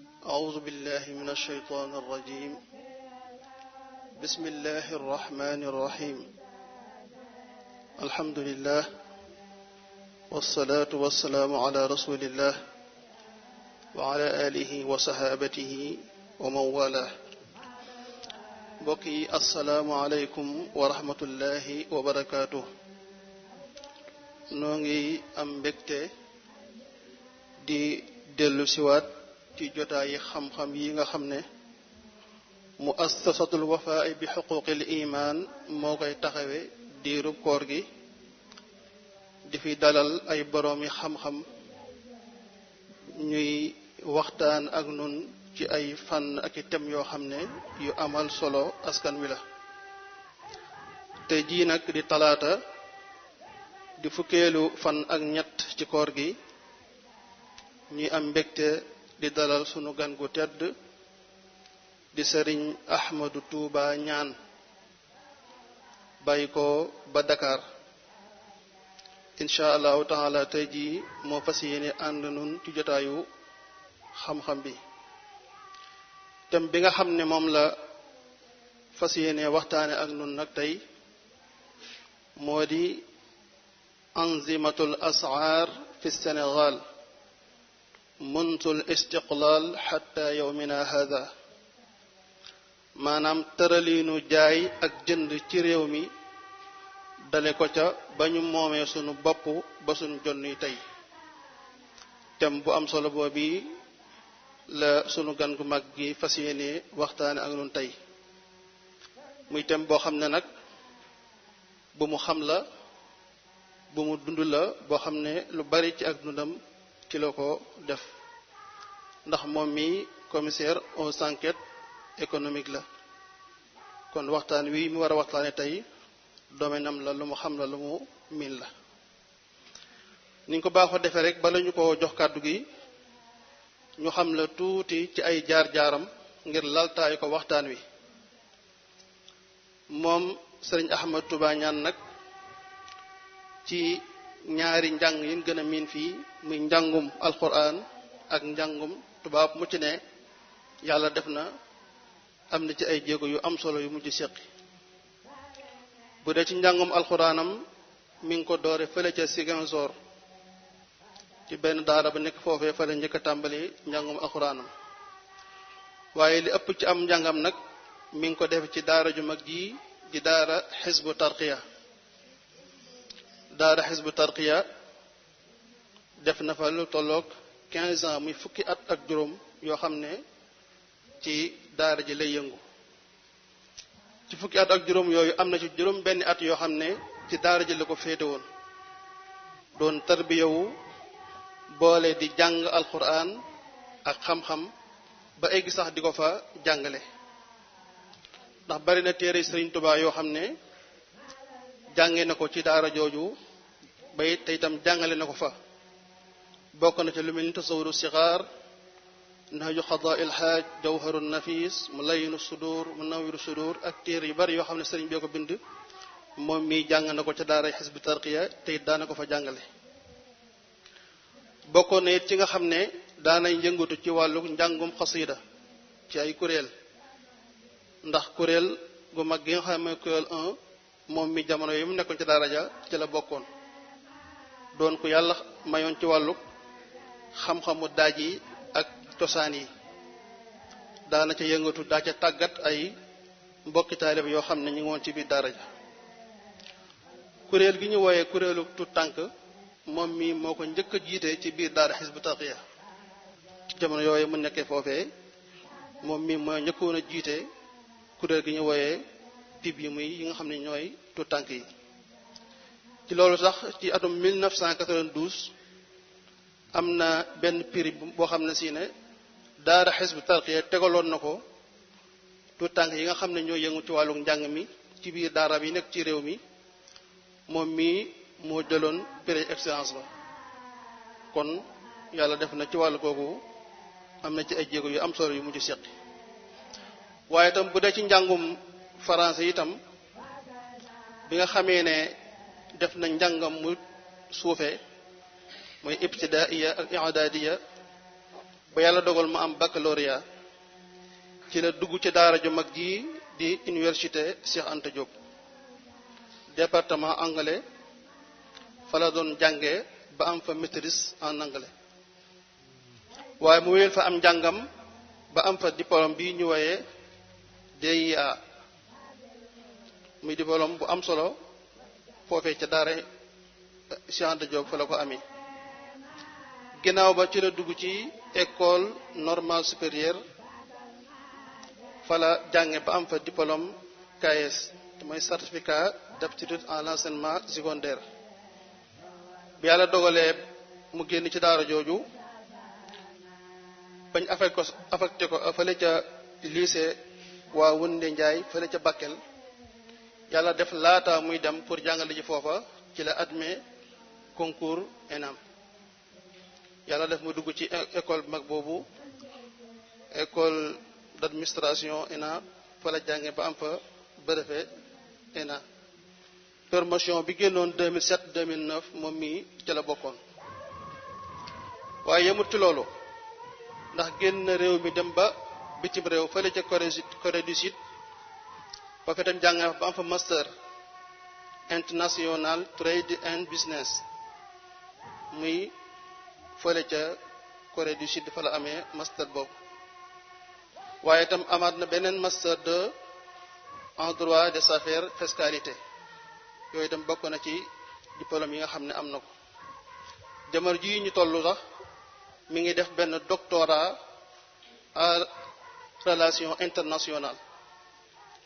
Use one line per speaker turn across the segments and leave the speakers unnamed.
أعوذ بالله من الشيطان الرجيم. بسم الله الرحمن الرحيم. الحمد لله والصلاة والسلام على رسول الله وعلى آله وصحابته ومن والاه. بقي السلام عليكم ورحمة الله وبركاته. نونغي أم بكتي di dellu siwaat ci jotaayi xam-xam yi nga xam ne muassasatul wafaa bi xuquqil iman moo koy taxawe diirub koor gi di fi dalal ay boroomi xam-xam ñuy waxtaan ak nun ci ay fànn ak i tem yoo xam ne yu amal solo askan wi la. te jii nag di talaata di fukkeelu fan ak ñett ci koor gi ñuy am mbégte di dalal sunu gan gu tedd di sëriñ Ahmadu Tuuba ñaan bàyyi ko ba Dakar incha allahu taala tey jii moo fas yéene ànd nun ci jotaayu xam-xam bi. thème bi nga xam ne moom la fas yéene waxtaane ak nun nag tey moo di anzimatul as'ar fi Sénégal muntul istiqlaal xatta yawmina hada, maanaam tëraliinu jaay ak jënd ci réew mi dale ko ca ba ñu moomee sunu bopp ba sunu jonn yi tey. thème bu am solo boobu la sunu gan gu mag gi fas yéene waxtaane ak nun tey, muy thème boo xam ne nag bu mu xam la bu mu dund la, boo xam ne lu bari ci ak dundam ci la ko def, ndax moom mi commissaire aux enquêtes économiques la. kon waxtaan wi mu war a waxtaane tey domaine am la, lu mu xam la, lu mu miin la. ni ñu ko baaxoo defee rek bala ñu ko jox kàddu gi ñu xam la tuuti ci ay jaar-jaaram ngir laltaayu ko waxtaan wi. moom sëriñ Ahmad Tuuba ñaan nag ci ñaari njàng yi gën a miin fii muy njàngum alquran ak njàngum tubaab mu ci ne yàlla def na am na ci ay jéego yu am solo yu mujj séqi. bu dee ci njàngum alquranam mi ngi ko doore fële ca Ziguinchor ci benn daara ba nekk foofee fële njëkk a tàmbali njàngum alquranam, waaye li ëpp ci am njàngam nag mi ngi ko def ci daara ju mag ji di daara xisbu tarqiya. daara xisbu tarqiya def na fa lu tolloog 15 ans, muy fukki at ak juróom yoo xam ne ci daara ji lay yëngu. ci fukki at ak juróom yooyu am na ci juróom benn at yoo xam ne ci daara ji la ko féete woon, doon tarbiyawu boole di jàng alquran ak xam-xam ba egg sax di ko fa jàngale. ndax bari na téere Sëriñ Tuubaa yoo xam ne jànge na ko ci daara jooju ba it te itam jàngale na ko fa. bokk na ci lu mel ni tasawuru sixaar, nahju qadaa il xaaj, jawharu nafis, mulayinu sudur, munawiru sudur ak téere yu bari yoo xam ne sëriñ bee ko bind. moom mii jàng na ko ca daara xisbu tarqiya te it daana ko fa jàngale. bokkoon na it ci nga xam ne daanañ yëngatu ci wàllu njàngum xasida ci ay kuréel, ndax kuréel gu mag gi nga xam ne kuréel 1 moom mi jamono yi mu nekkoon ci daara ja ci la bokkoon, doon ku yàlla mayoon ci wàllu xam-xamu daaj yi ak cosaan yi. daana ca yëngatu daa ca tàggat ay mbokki taalib yoo xam ne ñu ngi woon ci biir daara ja. kuréel gi ñu wooyee kuréelu tut tànk moom mi moo ko njëkk a jiite ci biir daara xisbu tarqiya. jamono yooyu mu nekkee foofee moom mi moo njëkkoon a jiite kuréel gi ñu wooyee pib yi muy yi nga xam ne ñooy tut tànk yi. ci loolu sax ci atum 1992 am na benn prix boo xam ne si ne daara xisbu tarqiya tegaloon na ko tut tànk yi nga xam ne ñoo yëngu ci wàllu njàng mi ci biir daara bi nekk ci réew mi. moom mii moo jëloon prix excellence ba. kon yàlla def na ci wàllu kooku am na ci ay jéego yu am solo yu mujj seqi. waaye itam bu dee ci njàngum français itam bi nga xamee ne def na njàngam mu suufee muy ibtidaaiya ak i'dadiya ba yàlla dogal mu am baccalauréat ci la dugg ci daara ju mag ji di université Cheikh Anta Diop département anglais fa la doon jànge ba am fa maîtrise en anglais waaye mu wéyal fa am njàngam ba am fa diplôme bi ñu woyee DIA muy diplôme bu am solo foofee ca daara Cheikh Anta Diop fa la ko amee ginnaaw ba ci la dugg ci école normale supérieure fa la jànge ba am fa diplôme KS mooy certificat d'aptitude en l'enseignement secondaire bi yàlla dogalee mu génn ci daara jooju bañ affecté ko fële ca lycée waa Wunde Njaay fële ca Bakel yàlla def laata muy dem pour jàngale ji foofa ci la admis concours ENAM yàlla def mu dugg ci école mag boobu école d'administration ENA fa la jànge ba am fa brevet ENA promotion bi génnoon 2007 2009 moom mii ca la bokkoon waaye yemut ci loolu ndax génn na réew mi dem ba bitim réew fële ca Corée du Sud ba fa tam jàng ba am fa master international trade and business muy fële ca Corée du Sud fa la amee master boobu waaye itam amaat na beneen master en droit des affaires fiscalité yooyu itam bokk na ci diplôme yi nga xam ne am na ko jamono ji ñu tollu sax mi ngi def benn doctorat en relation internationale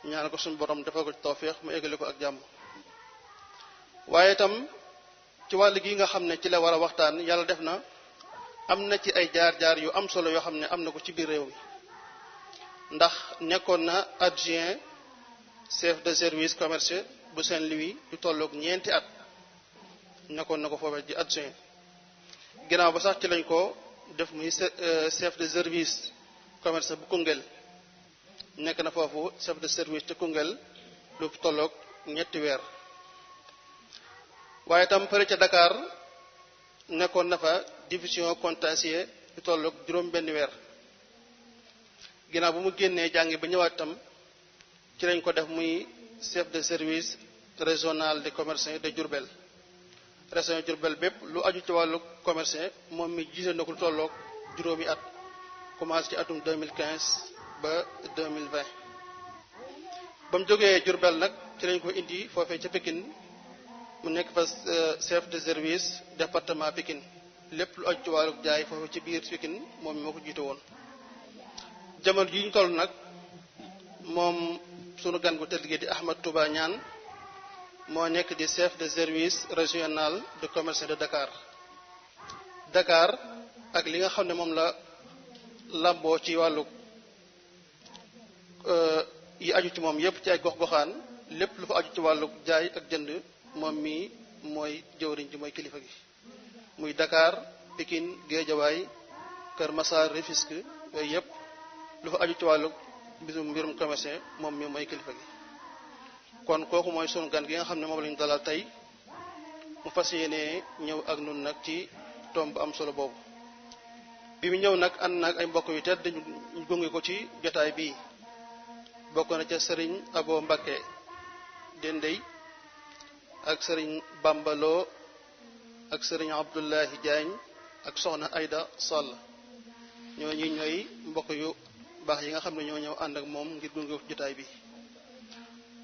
ñaan ko suñu borom defal ko ci tawfeex mu eggale ko ak jàmm waaye itam ci wàll gi nga xam ne ci la war a waxtaan yàlla def na am na ci ay jaar-jaar yu am solo yoo xam ne am na ko ci biir réew mi ndax nekkoon na adjoint chef de service commerce bu Saint-Louis du tolloog ñeenti at nekkoon na ko foofee di adjoint ginnaaw ba sax ci lañ ko def muy chef de service commerce bu Koungheul nekk na foofu chef de service te Koungheul lu tolloog ñetti weer waaye itam fële ca Dakar nekkoon na fa division contentieux lu tolloog juróom benn weer ginnaaw bu mu génnee jàngi ba ñëwaat itam ci lañ ko def muy chef de service régional de commerçants de Diourbel région Diourbel bépp lu aju ci wàllu commerçant moom mi jiite na ko lu tolloog juróomi at commencé ci atum 2015 ba 2020 ba mu jógee Diourbel nag ci lañ ko indi foofee ca Pikine mu nekk fa chef de service département Pikine lépp lu aju ci wàllu jaay foofee ci biir Pikine moom mi moo ko jiite woon jamono ji ñu toll nag moom sunu gan gu tëdd gi di Ahmad Touba Niane moo nekk di chef de service régional de commerce de Dakar Dakar ak li nga xam ne moom la lamboo ci wàllu yi aju ci moom yépp ci ay gox-goxaan lépp lu fa aju ci wàllu jaay ak jënd moom mii mooy jëwriñ ji mooy kilifa gi muy Dakar Pikine Guédiawaye Kër Massar Rufisque yooyu yépp lu fa aju ci wàllu mbirum commerce moom mii mooy kilifa gi kon kooku mooy sunu gan gi nga xam ne moom lañu dalal tey mu fas yéene ñëw ak nun nag ci tomb am solo boobu bi mu ñëw nag ànd nag ay mbokk yu tedd ñu gunge ko ci jotaay bii bokk na ca sëriñ Abo Mbakke Dendey ak sëriñ Bambalo ak sëriñ Abdullahi Diagne ak soxna Aida Sall ñooñu ñooy mbokk yu baax yi nga xam ne ñoo ñëw ànd ak moom ngir gunge ko jotaay bi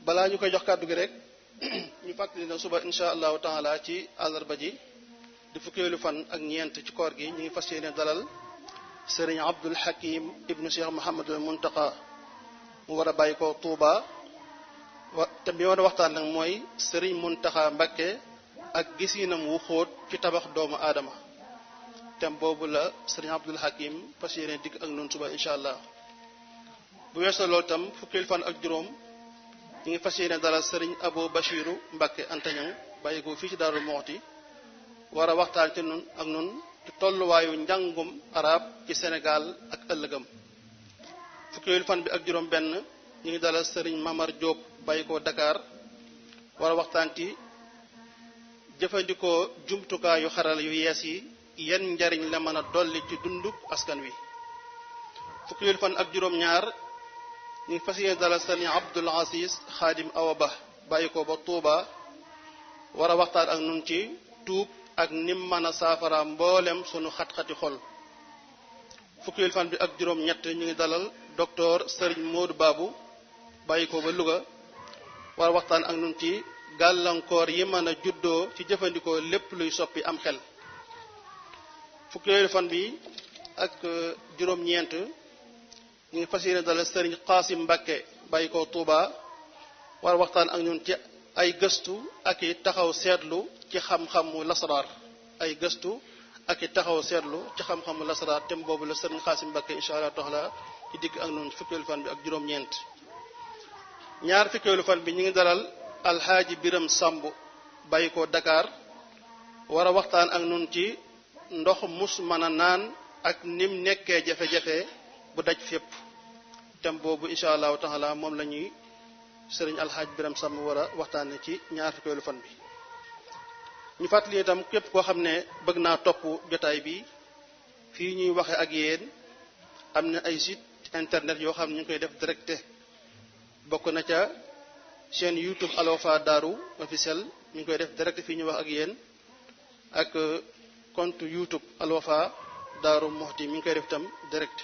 balaa ñu koy jox kàddu gi rek ñu fàttali na suba insha allahu taala ci àllarba ji di fukkeelu fan ak ñeent ci koor gi ñu ngi fas yéene dalal sëriñ Abdul Hakim ibnu Cheikh Mouhamadul Muntaqa mu war a bàyyi ko Touba te bi war a waxtaan nag mooy sëriñ Muntaxa Mbakke ak gisinam wu xóot ci tabax doomu aadama tem boobu la sëriñ Abdul Hakim fas yéene dikk ak noonu suba insha allah bu weesoo loolu tam fukkeelu fan ak juróom ñu ngi fas yéene dalal sëriñ Abo Bachiru Mbakke Antañang bàyyi ko fii ci Daaru Muxti war a waxtaan ci nun ak nun ci tolluwaayu njàngum arab ci Sénégal ak ëllëgam fukkeelu fan bi ak juróom benn ñu ngi dalal sëriñ Mamar Diop bàyyi ko Dakar war a waxtaan ci jëfandikoo jumtukaayu xaral yu yees yi yan njariñ la mën a dolli ci dunduk askan wi fukkeelu fan ak juróom-ñaar ñu ngi fas yéene dalal sëriñ Abdul Aziz Xaadim Awa Ba bàyyi ko ba Touba war a waxtaan ak nun ci tuub ak nim mën a saafara mboolem sunu xat-xati xol. fukkeelu fan bi ak juróom-ñett ñu ngi dalal docteur Serigne Modou Babou bàyyi ko ba Louga war a waxtaan ak nun ci gàllankoor yi mën a juddoo ci jëfandikoo lépp luy soppi am xel. fukkeelu fan bi ak juróom-ñeent ñu ngi fas yéene dalal Serigne Qasim Mbakke bàyyi ko Touba war a waxtaan ak ñun ci ay gëstu ak i taxaw seetlu ci xam-xamu lasaraar ay gëstu ak i taxaw seetlu ci xam-xamu lasaraar tem boobu la Serigne Qasim Mbakke incha allah taala ci dikk ak ñun fukkeelu fan bi ak juróom-ñeent. ñaar fukkeelu fan bi ñu ngi dalal Alxaaji Biram Samb bàyyi ko Dakar war a waxtaan ak ñun ci ndox mus mën a naan ak nim nekkee jafe-jafe bu daj fépp tem boobu incha allahu taala moom la ñuy sëriñ Alxaaji Biram Samb war a waxtaane ci ñaar fukkeelu fan bi. ñu fàttali itam képp koo xam ne bëgg naa topp jotaay bi fii ñuy waxe ak yéen am na ay site internet yoo xam ne ñu ngi koy def directe bokk na ca chaîne YouTube Al Wafa Daaru officiel ñu ngi koy def direct fii ñuy wax ak yéen ak compte YouTube Al Wafa Daaru Muxti mi ngi koy def itam direct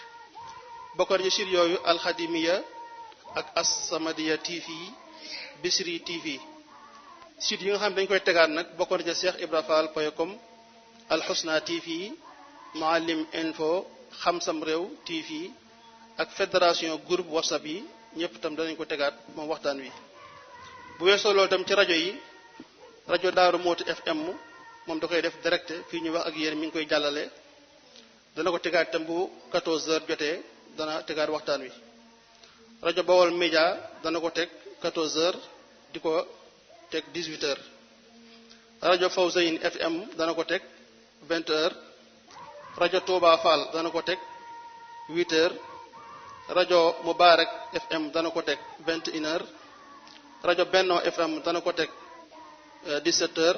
bokk na ci site yooyu Alxadimiya ak As-Samadiya TV Bisri TV. site yi nga xam ne dañu koy tegaat nag bokk na ca Cheikh Ibra Fall .com Alxusna TV Maalim Info Xam Sam Réew TV ak fédération groupe WhatsApp yi ñëpp itam danañ ko tegaat moom waxtaan wi. bu weesoo loolu itam ci rajo yi rajo Daaru Muxti FM moom da koy def direct fii ñu wax ak yéen mi ngi koy jàllale dana ko tegaat itam bu 14h jotee dana tegaat waxtaan wi. rajo Bawol Média dana ko teg 14h di ko teg 18h. rajo Fawzayin FM dana ko teg 20h. rajo Touba Fall dana ko teg 8h. rajo Mubarak FM dana ko teg 21h. rajo Benno FM dana ko teg 17h.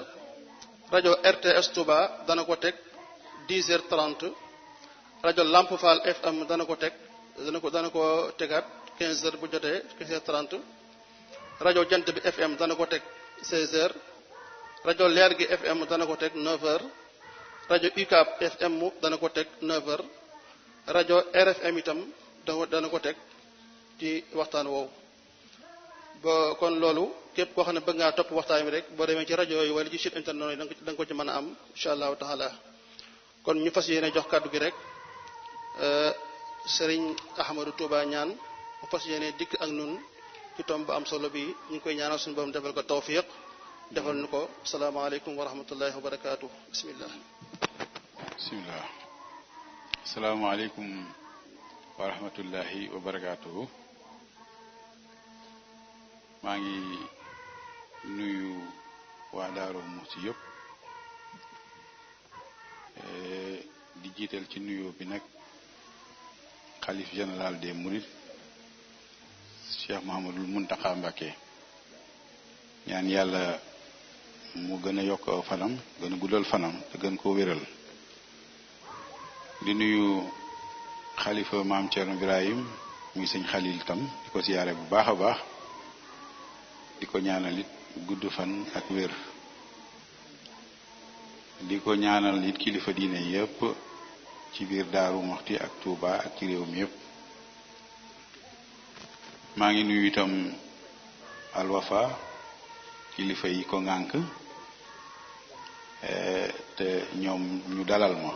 rajo RTS Touba dana ko teg 10h30. rajo Lamp Fall FM dana ko teg dana ko tegaat 15h bu jotee 15h30. rajo Jant bi FM dana ko teg 16h. rajo Leer gi FM dana ko teg 9h. rajo UCAB FM dana ko teg 9h. rajo RFM itam dana ko teg ci waxtaan woowu. ba kon loolu képp koo xam ne bëgg ngaa topp waxtaan wi rek boo demee ci rajo yi wala ci site internet yi da nga ko ci mën a am incha allahu taala. kon ñu fas yéene jox kàddu gi rek Serigne Ahmadou Touba ñaan mu fas yéene dikk ak nun ci tomb bu am solo bi ñu ngi koy ñaanal suñu borom defal ko tawfiq defal nu ko salaamaaleykum wa rahmatullahi wa barakaatu bismillah.
bismillah salaamaaleykum wa rahmatullahi wa barakaatu. maa ngi nuyu waa Daaru Muxti yëpp di jiital ci nuyoo bi nag xalif général des Mourides Cheikh Mouhamadul Muntaxa Mbakke ñaan yàlla mu gën a yokk aw fanam gën a guddal fanam te gën koo wéral di nuyu xalifa maam Thierno Ibrahim muy sëñ Xalil tam di ko siyaare bu baax a baax di ko ñaanal it gudd fan ak wér di ko ñaanal it kilifa diine yépp ci biir Daaru Muxti ak Touba ak ci réew mi yépp maa ngi nuyu itam Al Wafa kilifa yi ko ŋànk te ñoom ñu dalal ma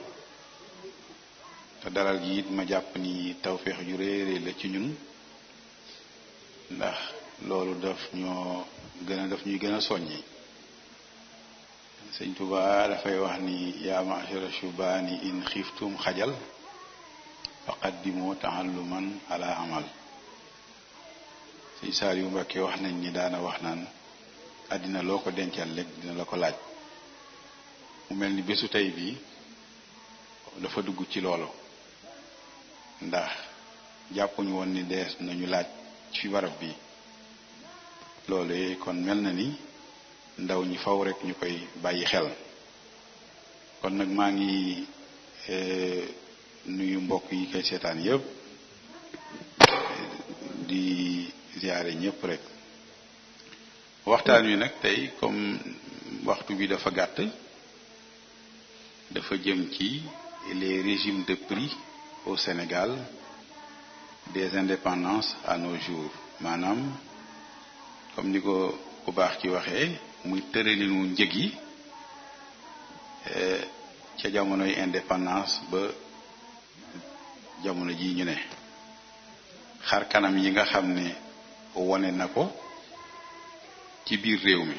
te dalal gi it ma jàpp ni tawféex ju réerée la ci ñun ndax loolu daf ñuy gën a soññi. Sëñ Tuba dafay wax ni yaa ma'shara shubaani in xiftum xajal faqaddimu ta'alluman ala amal. Sëñ Saaliw Mbakke wax nañ ni daana wax naan àddina loo ko dencal rek dina la ko laaj. mu mel ni bésu tey bii dafa dugg ci loolu ndax jàppuñu woon ni dees nañu laaj ci barab bi loolu kon mel na ni ndaw ñi faw rek ñu koy bàyyi xel. kon nag maa ngi nuyu mbokk yi koy seetaan yépp di ziare ñëpp rek. waxtaan wi nag tey comme waxtu bi dafa gàtt, dafa jëm ci les régimes de prix au Sénégal des indépendances à nos jours, maanaam comme ni ko ku baax ci waxee muy tëralinu njëg yi ca jamonoy indépendance ba jamono ji ñu ne, xar kanam yi nga xam ne wone na ko ci biir réew mi.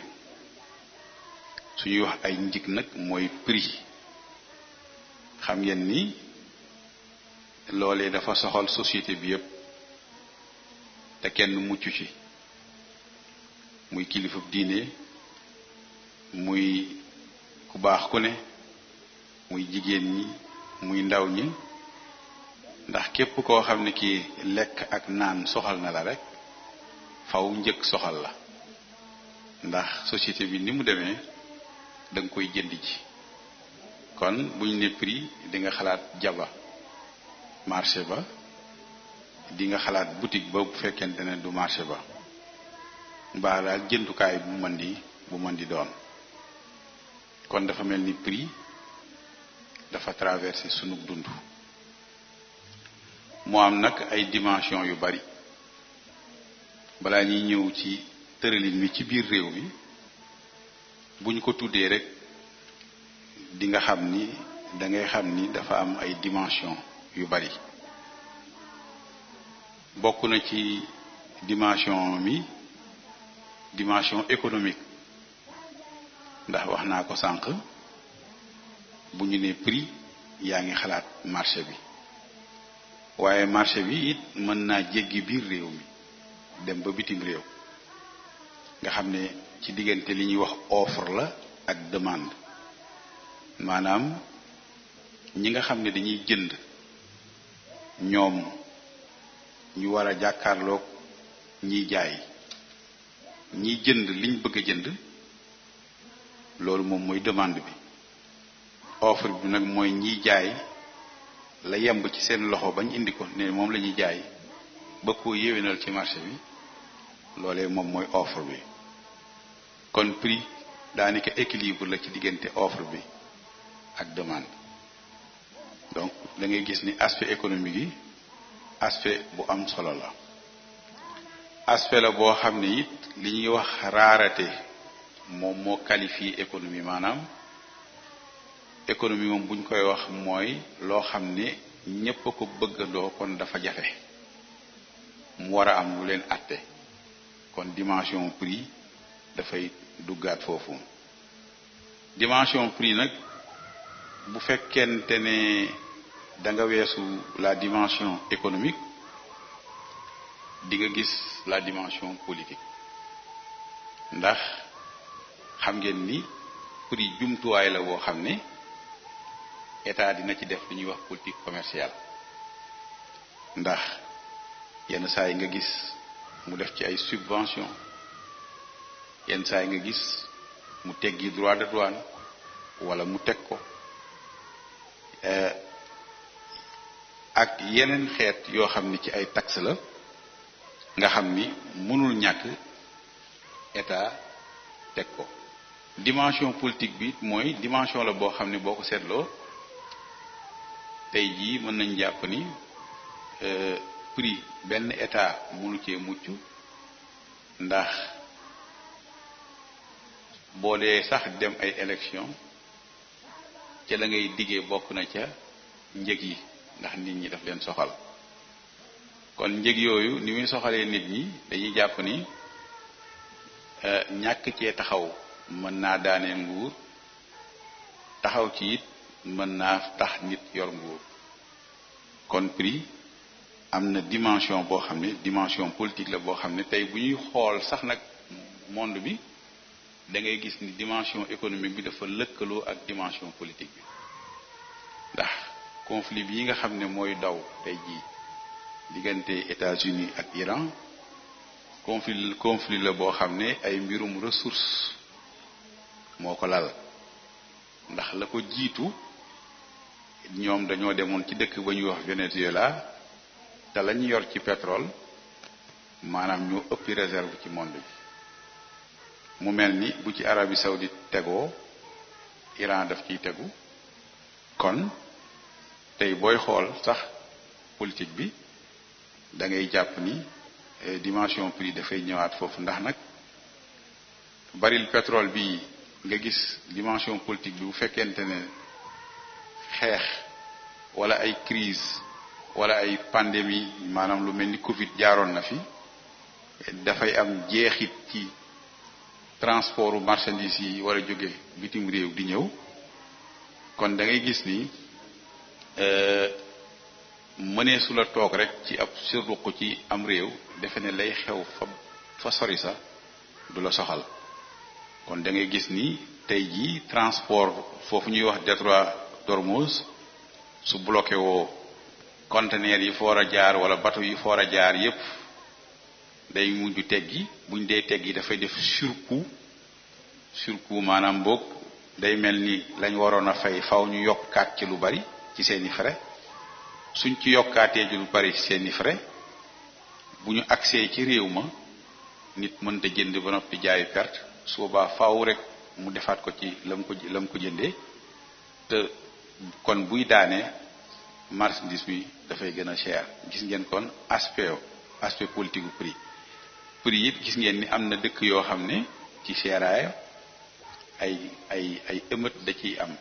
suñuy wax ay njëg nag mooy prix. xam ngeen ni loolee dafa soxal société bi yépp te kenn mucc ci, muy kilifa diine, muy ku baax ku ne, muy jigéen ñi, muy ndaw ñi, ndax képp koo xam ne kii lekk ak naan soxal na la rek faw njëg soxal la, ndax société bi ni mu demee da nga koy jënd ji. kon buñ ne prix di nga xalaat jaba marché ba, di nga xalaat boutique ba bu fekkente ne du marché ba, mbaa daal jëndukaay bu mën di doon. kon dafa mel ni prix dafa traversé sunu dund. moo am nag ay dimension yu bari. balaa ñuy ñëw ci tëralin mi ci biir réew mi, buñ ko tuddee rek di nga xam ni dangay xam ni dafa am ay dimension yu bari. bokk na ci dimension mi dimension économique, ndax wax naa ko sànq, bu ñu ne prix yaa ngi xalaat marché bi, waaye marché bi it mën naa jéggi biir réew mi dem ba bitim réew, nga xam ne ci diggante li ñuy wax offre la ak demande. maanaam ñi nga xam ne dañuy jënd ñoom ñu war a jàkkaarloog ñiy jaay, ñiy jënd liñ bëgg a jënd, loolu moom mooy demande bi. offre bi nag mooy ñiy jaay la yemb ci seen loxo bañ indi ko ne moom la ñuy jaay ba koo yéwénal ci marché bi, loolee moom mooy offre bi. kon prix daanaka équilibre la ci diggante offre bi ak demande. donc da ngay gis ni aspect économique yi aspect bu am solo la. aspect la boo xam ne it li ñuy wax rareté moom moo qualifié économie. maanaam économie moom buñ koy wax mooy loo xam ne ñépp a ko bëggandoo, kon dafa jafe mu war a am lu leen àtte. kon dimension prix dafay duggaat foofu. dimension prix nag bu fekkente ne da nga weesu la dimension économique, di nga gis la dimension politique. ndax xam ngeen ni prix jumtuwaay la boo xam ne état dina ci def li ñuy wax politique commerciale. ndax yenn saa yi nga gis mu def ci ay subvention, yenn saa yi nga gis mu teggi droit de douane wala mu teg ko, ak yeneen xeet yoo xam ni ci ay taxe la, nga xam ni mënul ñàkk état teg ko. dimension politique bi mooy dimension la boo xam ne boo ko seetloo tey jii mën nañ jàpp ni prix benn état mënu cee mucc, ndax boo dee sax dem ay élection ca la ngay diggee bokk na ca njëg yi, ndax nit ñi daf leen soxal. kon njëg yooyu ni muy soxalee nit ñi, dañuy jàpp ni ñàkk cee taxaw mën naa daaneel nguur, taxaw ci it mën naa tax nit yor nguur. kon prix am na dimension boo xam ne dimension politique la boo xam ne tey bu ñuy xool sax nag monde bi, da ngay gis ni dimension économique bi dafa lëkkaloo ak dimension politique bi. ndax conflit bi yi nga xam ne mooy daw tey jii diggante États-Unis ak Iran, conflit la boo xam ne ay mbirum ressource moo ko lal. ndax la ko jiitu ñoom dañoo demoon ci dëkk ba ñuy wax Venezuela, te la ñu yor ci pétrole maanaam ñoo ëppi réserve ci monde bi. mu mel ni bu ci Arabie Saoudite tegoo Iran daf ciy tegu kon tey booy xool sax politique bi da ngay jàpp ni dimension prix dafay ñëwaat foofu ndax nag baril pétrole bi nga gis dimension politique bi bu fekkente ne xeex wala ay crise wala ay pandémie maanaam lu mel ni Covid jaaroon na fi dafay am jeexit ci transportu marchandise yi war a jóge bitim réew di ñëw kon da ngay gis ni mënee su la toog rek ci ab surruq ci am réew defe ne lay xew fa sori sa du la soxal kon da ngay gis ni tey jii transport foofu ñuy wax détroit d'Ormuz su bloqué woo conteneur yi fa war a jaar wala bateau yi fa war a jaar yépp day mujj teggi buñ dee teggi dafay def surcoût maanaam boog day mel ni lañ waroon a fay faw ñu yokkaat ci lu bari ci seeni frais suñ ci yokkaatee ci lu bari seeni frais bu ñu agsee ci réew ma nit mënta jënd ba noppi jaay perte su boobaa faaw rek mu defaat ko ci lam ko jëndee te kon buy daanee marchandise bi dafay gën a cher gis ngeen kon aspect politique bu prix it gis ngeen ni am na dëkk yoo xam ne ci seeraay ay émeute da ciy am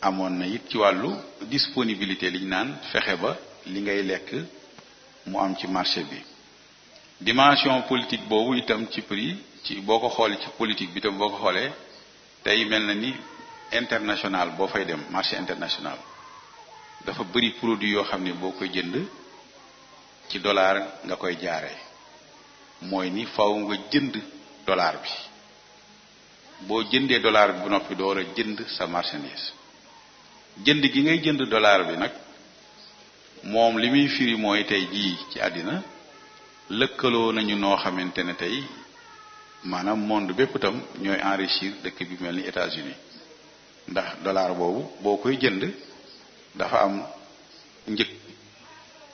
amoon na it ci wàllu disponibilité liñ naan fexe ba li ngay lekk mu am ci marché bi dimension politique boobu itam ci prix ci boo ko xoolee ci politique bi itam boo ko xoolee tey mel na ni international boo fay dem marché international dafa bëri produit yoo xam ne boo koy jënd ci dollar nga koy jaaree mooy ni faw nga jënd dollar bi boo jëndee dollar bi bu noppi door a jënd sa marchandise jënd gi ngay jënd dollar bi nag moom li muy firi mooy tey jii ci àddina lëkkaloo nañu noo xamante ne tey maanaam monde bépp itam ñooy enrichir dëkk bi mel ni États-Unis ndax dollar boobu boo koy jënd dafa am njëg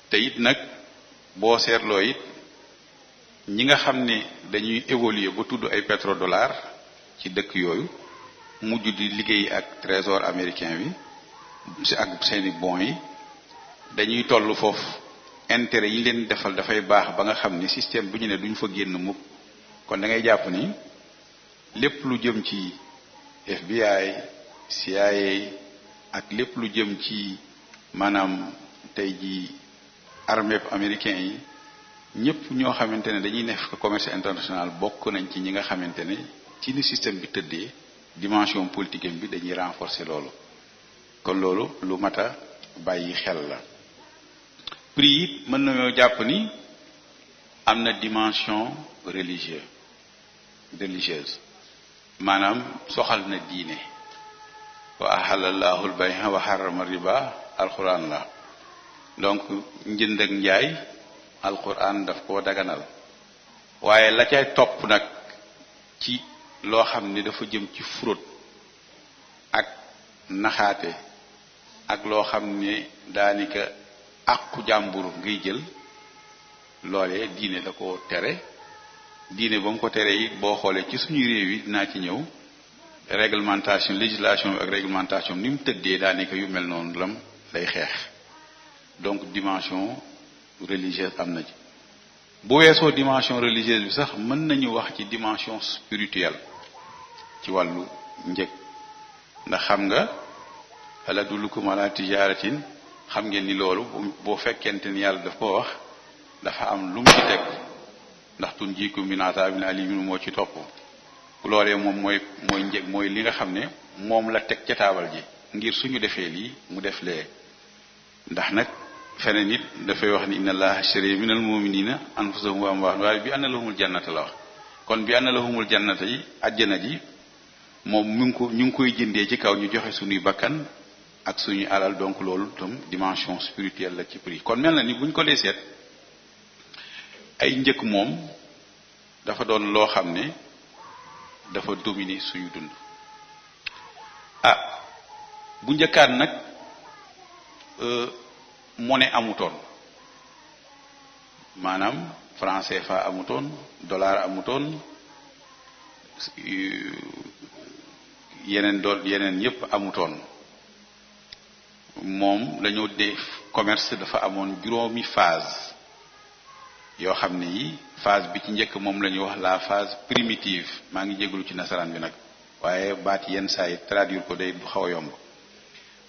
te it nag boo seetloo it ñi nga xam ne dañuy évoluer ba tudd ay pétrodollar ci dëkk yooyu mujj di liggéey ak trésor américain bi si ak seeni bons yi dañuy toll foofu intérêt yi leen defal dafay baax ba nga xam ni système bu ñu ne duñ fa génn mukk kon da ngay jàpp ni lépp lu jëm ci FBI CIA ak lépp lu jëm ci maanaam tey ji armée américain yi ñëpp ñoo xamante ne dañuy nekk commerce international bokk nañ ci ñi nga xamante ne ci ni système bi tëddee dimension politique bi dañuy renforcer loolu kon loolu lu mat a bàyyi xel la prix it mën nañoo jàpp ni am na dimension religieuse maanaam soxal na diine wa ahalallahu al-bay'a wa harrama riba alquran la donc njënd ak njaay alquran daf koo daganal waaye la cay topp nag ci loo xam ne dafa jëm ci fraude ak naxaate ak loo xam ne daanaka àqu jàmbur ngay jël loolee diine da ko tere diine ba mu ko tere it boo xoolee ci suñu réew yi dinaa ci ñëw réglementation législation ak réglementation ni mu tëddee daanaka yu mel noonu lam lay xeex donc dimension religieuse am na ci bu weesoo dimension religieuse bi sax mën nañu wax ci dimension spirituelle ci wàllu njëg ndax xam nga ala dullukum ala tijaratin xam ngeen ni loolu boo fekkente ni yàlla daf ko wax dafa am lu mu ci teg ndax tunjiikum min azaabin aliim moo ci topp loolee moom mooy njëg mooy li nga xam ne moom la teg ca taabal ji ngir suñu defee lii mu def lee ndax nag feneen nit dafay wax ni inna allaha ashtara minal mu'minina anfusahum wa amwaalahum waaye bi anna lahumul jannata la wax kon bi anna lahumul jannata yi àjjana ji moom ñu ngi koy jëndee ci kaw ñu joxe suñuy bakkan ak suñuy alal donc loolu tam dimension spirituelle la ci prix kon mel na ni buñ ko dee seet ay njëkk moom dafa doon loo xam ne dafa dominer suñu dund bu njëkkaan nag monnaie amutoon maanaam franc CFA amutoon dollar amutoon yeneen yépp amutoon moom dañoo def commerce dafa amoon juróomi phase yoo xam ne yi phase bi ci njëkk moom la ñuy wax la phase primitive maa ngi jégalu ci nasaraan bi nag waaye baat yenn saa yi traduire ko day du xaw a yomb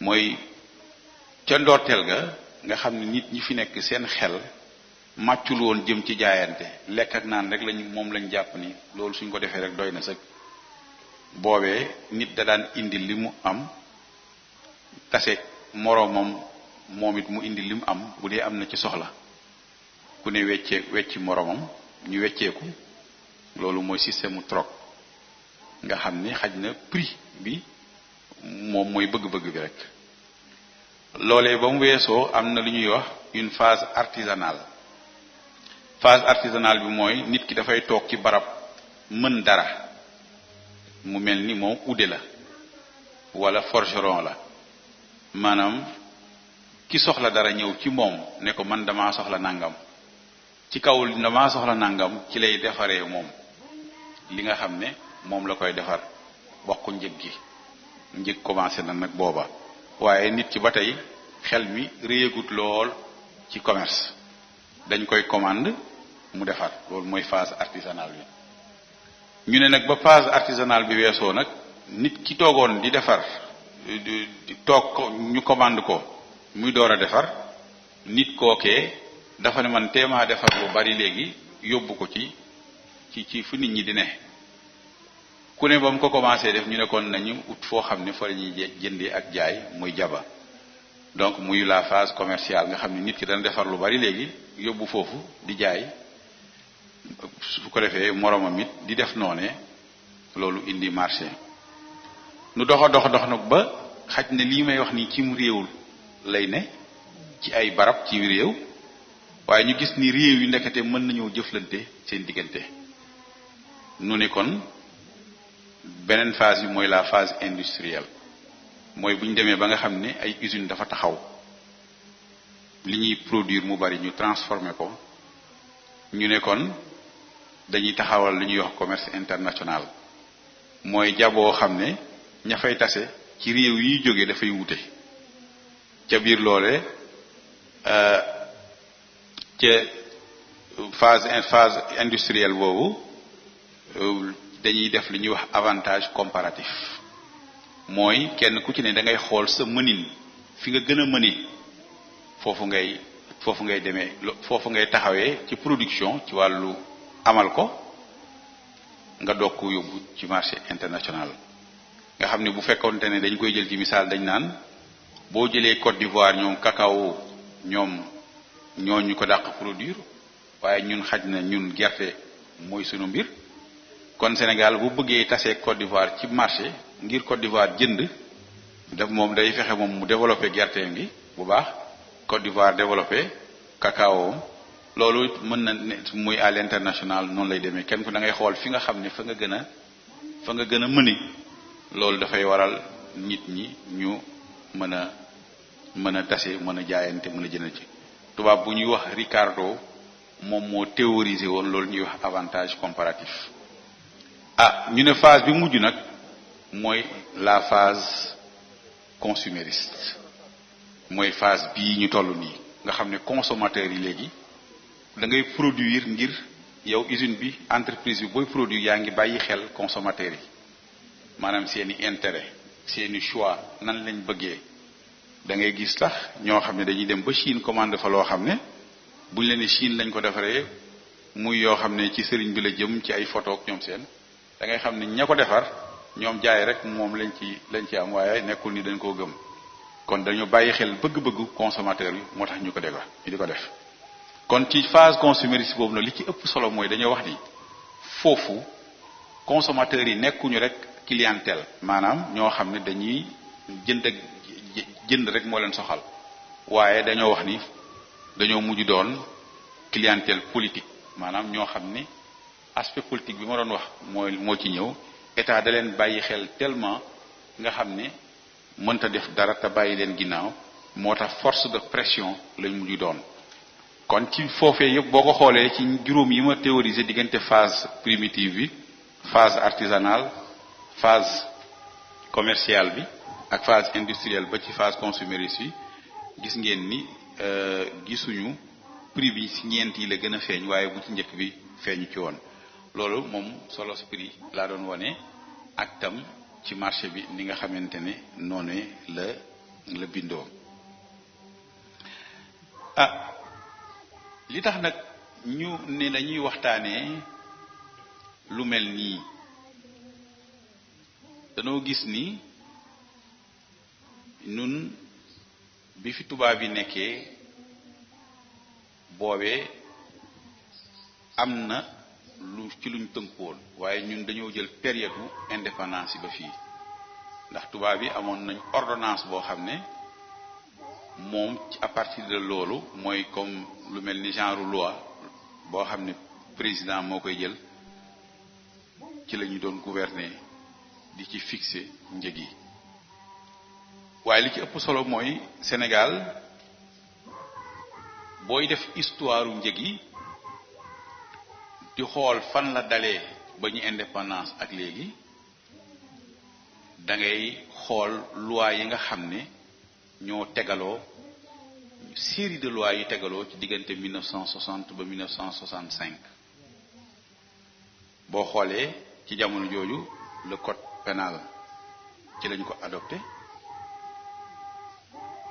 mooy ca ndorteel ga nga xam ne nit ñi fi nekk seen xel màccul woon jëm ci jaayante lekk ak naan rek lañu moom lañ jàpp ni loolu suñ ko defee rek doy na sëg boobee nit da daan indi li mu am tase moroomam moom it mu indi li mu am bu dee am na ci soxla ku ne wecci moroomam ñu wecceeku loolu mooy système mu troc nga xam ni xaj na prix bi moom mooy bëgg-bëgg bi rek loolee ba mu weesoo am na lu ñuy wax une phase artisanale bi mooy nit ki dafay toog ci barab mën dara mu mel ni moom ude la wala forgeron la maanaam ki soxla dara ñëw ci moom ne ko man damaa soxla nangam ci kaw damaa soxla nangam ci lay defaree moom li nga xam ne moom la koy defar wax ko njëg commencé na nag booba waaye nit ci ba tey xel mi réyagut lool ci commerce dañ koy commande mu defar loolu mooy phase artisanale bi ñu ne nag ba phase artisanale bi weesoo nag nit ki toogoon di defar toog ko ñu commande ko muy door a defar nit kookee dafa ne man téemaa defar lu bari léegi yóbbu ko ci fu nit ñi di ne ku ne ba mu ko commencé def ñu ne kon nañu ut foo xam ne fa la ñuy jëndee ak jaay muy jaba donc muy la phase commerciale nga xam ne nit ki dana defar lu bari léegi yóbbu foofu di jaay su ko defee moromam it di def noone loolu indi marché nu dox nag ba xaj ne lii may wax nii ci mu réewul lay ne ci ay barab ci réew waaye ñu gis ni réew yu ndekete mën nañoo jëflante seen diggante nu ne kon beneen phase bi mooy la phase industrielle mooy bu ñu demee ba nga xam ne ay usine dafa taxaw li ñuy produire mu bari ñu transformer ko ñu ne kon dañuy taxawal li ñuy wax commerce international mooy jaboo xam ne ña fay tase ci réew yi jóge dafay wute ca biir loole ca phase industrielle boobu dañuy def li ñuy wax avantage comparatif mooy kenn ku ci ne da ngay xool sa mënin fi nga gën a mëni foofu ngay demee foofu ngay taxawee ci production ci wàllu amal ko nga doog ko yóbbu ci marché international nga xam ne bu fekkoonte ne dañ koy jël ci misaal dañ naan boo jëlee Côte d'Ivoire ñoom cacao ñoom ñooñu ko dàq produire waaye ñun xaj na ñun gerte mooy sunu mbir kon Sénégal bu bëggee tasee Côte d'Ivoire ci marché ngir Côte d'Ivoire jënd daf moom day fexe moom mu développé gerteem gi bu baax Côte d'Ivoire développé cacao loolu mën na ne muy à l'international noonu lay demee kenn ku da ngay xool fi nga xam ne fa nga gën a mëni loolu dafay waral nit ñi ñu mën a tase mën a jaayante mën a jënd ci tubaab bu ñuy wax Ricardo moom moo théorisé woon loolu ñuy wax avantage comparatif ñu ne phase bi mujj nag mooy la phase consumériste mooy phase bii ñu toll nii nga xam ne consommateur yi léegi da ngay produire ngir yow usine bi entreprise bi booy produire yaa ngi bàyyi xel consommateur yi maanaam seeni intérêt seeni choix nan lañ bëggee da ngay gis tax ñoo xam ne dañuy dem ba Chine commande fa loo xam ne buñ leen ne Chine lañ ko defaree muy yoo xam ne ci sëriñ bi la jëm ci ay photo ak ñoom seen da ngay xam ne ña ko defar ñoom jaay rek moom lañ ci am waaye nekkul ni dañ koo gëm kon dañu bàyyi xel bëgg-bëggu consommateur yi moo tax ñu di ko def kon ci phase consumériste boobu nag li ci ëpp solo mooy dañoo wax ni foofu consommateurs yi nekkuñu rek clientèle maanaam ñoo xam ne dañuy jënd rek moo leen soxal waaye dañoo wax ni dañoo mujj doon clientèle politique maanaam ñoo xam ni aspect politique bi ma doon wax moo ci ñëw état da leen bàyyi xel tellement nga xam ne mënta def dara te bàyyi leen ginnaaw moo tax force de pression lañ mujj doon kon ci foofee yëpp boo ko xoolee ci juróom yi ma théorisé diggante phase primitive bi phase artisanale phase commerciale bi ak phase industrielle ba ci phase consumériste bi gis ngeen ni gisuñu prix bi ci ñeent yi la gën a feeñ waaye bu ci njëkk bi feeñu ci woon loolu moom solo prix laa doon wone ak tam ci marché bi ni nga xamante ne noonu la bindoo li tax nag ñu ne dañuy waxtaanee lu mel nii danoo gis ni nun bi fi tubaab yi nekkee boobee am na lu ci luñ tënkoon waaye ñun dañoo jël période bu indépendance yi ba fii ndax tubaab yi amoon nañ ordonnance boo xam ne moom à partir de loolu mooy comme lu mel ni genre loi boo xam ne président moo koy jël ci la ñu doon gouverner di ci fixer njëg yi waaye li ci ëpp solo mooy Sénégal booy def histoire njëg yi di xool fan la dalee ba ñu indépendance ak léegi da ngay xool loi yi nga xam ne ñoo tegaloo série de lois yi tegaloo ci diggante 1960 ba 1965 boo xoolee ci jamono jooju le code pénal ci lañu ko adopté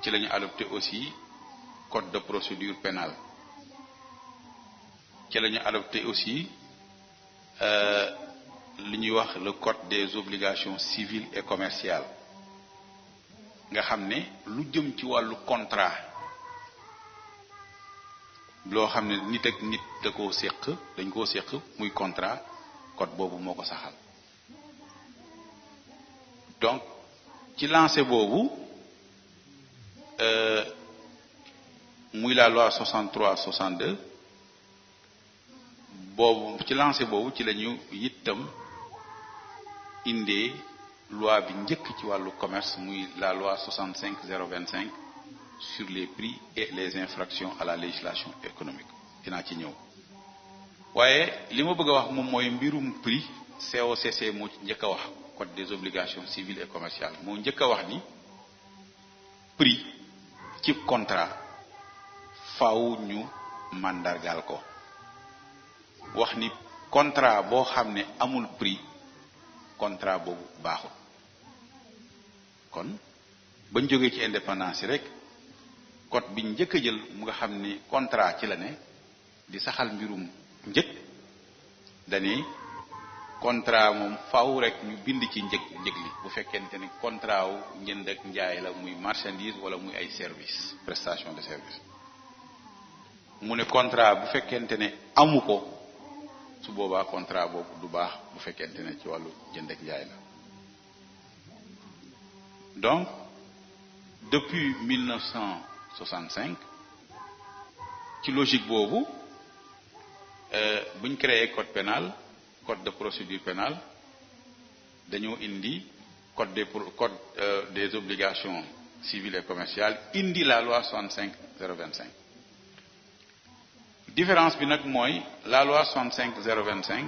ci lañu adopté aussi code de procédure pénale ci lañu adopté aussi li ñuy wax le code des obligations civiles et commerciales nga xam ne lu jëm ci wàllu contrat loo xam ne nit ak nit dañ koo séq muy contrat code boobu moo ko saxal donc ci lancé boobu muy la loi 63-62 boobu ci lancé boobu ci la ñu itam indee loi bi njëkk ci wàllu commerce muy la loi 65-025 sur les prix et les infractions à la législation économique dinaa ci ñëw waaye li ma bëgg a wax moom mooy mbirum prix COCC moo ci njëkk a wax code des obligations civiles et commerciales moo njëkk a wax ni prix ci contrat faaw ñu màndargaal ko wax ni contrat boo xam ne amul prix contrat boobu baaxul kon bañ jógee ci indépendance yi rek code bi njëkk a jël mu nga xam ni contrat ci la ne di saxal mbirum njëg dañuy contrat moom faaw rek ñu bind ci njëg li bu fekkente ni contrat wu njënd ak njaay la muy marchandise wala muy ay service prestation de service mu ne contrat bu fekkente ne amu ko su boobaa contrat boobu du baax bu fekkente ne ci wàllu jënd ak njaay la donc depuis 1965 ci logique boobu buñ créé code pénal code de procédure pénale dañoo indi code des obligations civiles et commerciales indi la loi 65-025 différence bi nag mooy la loi 65-025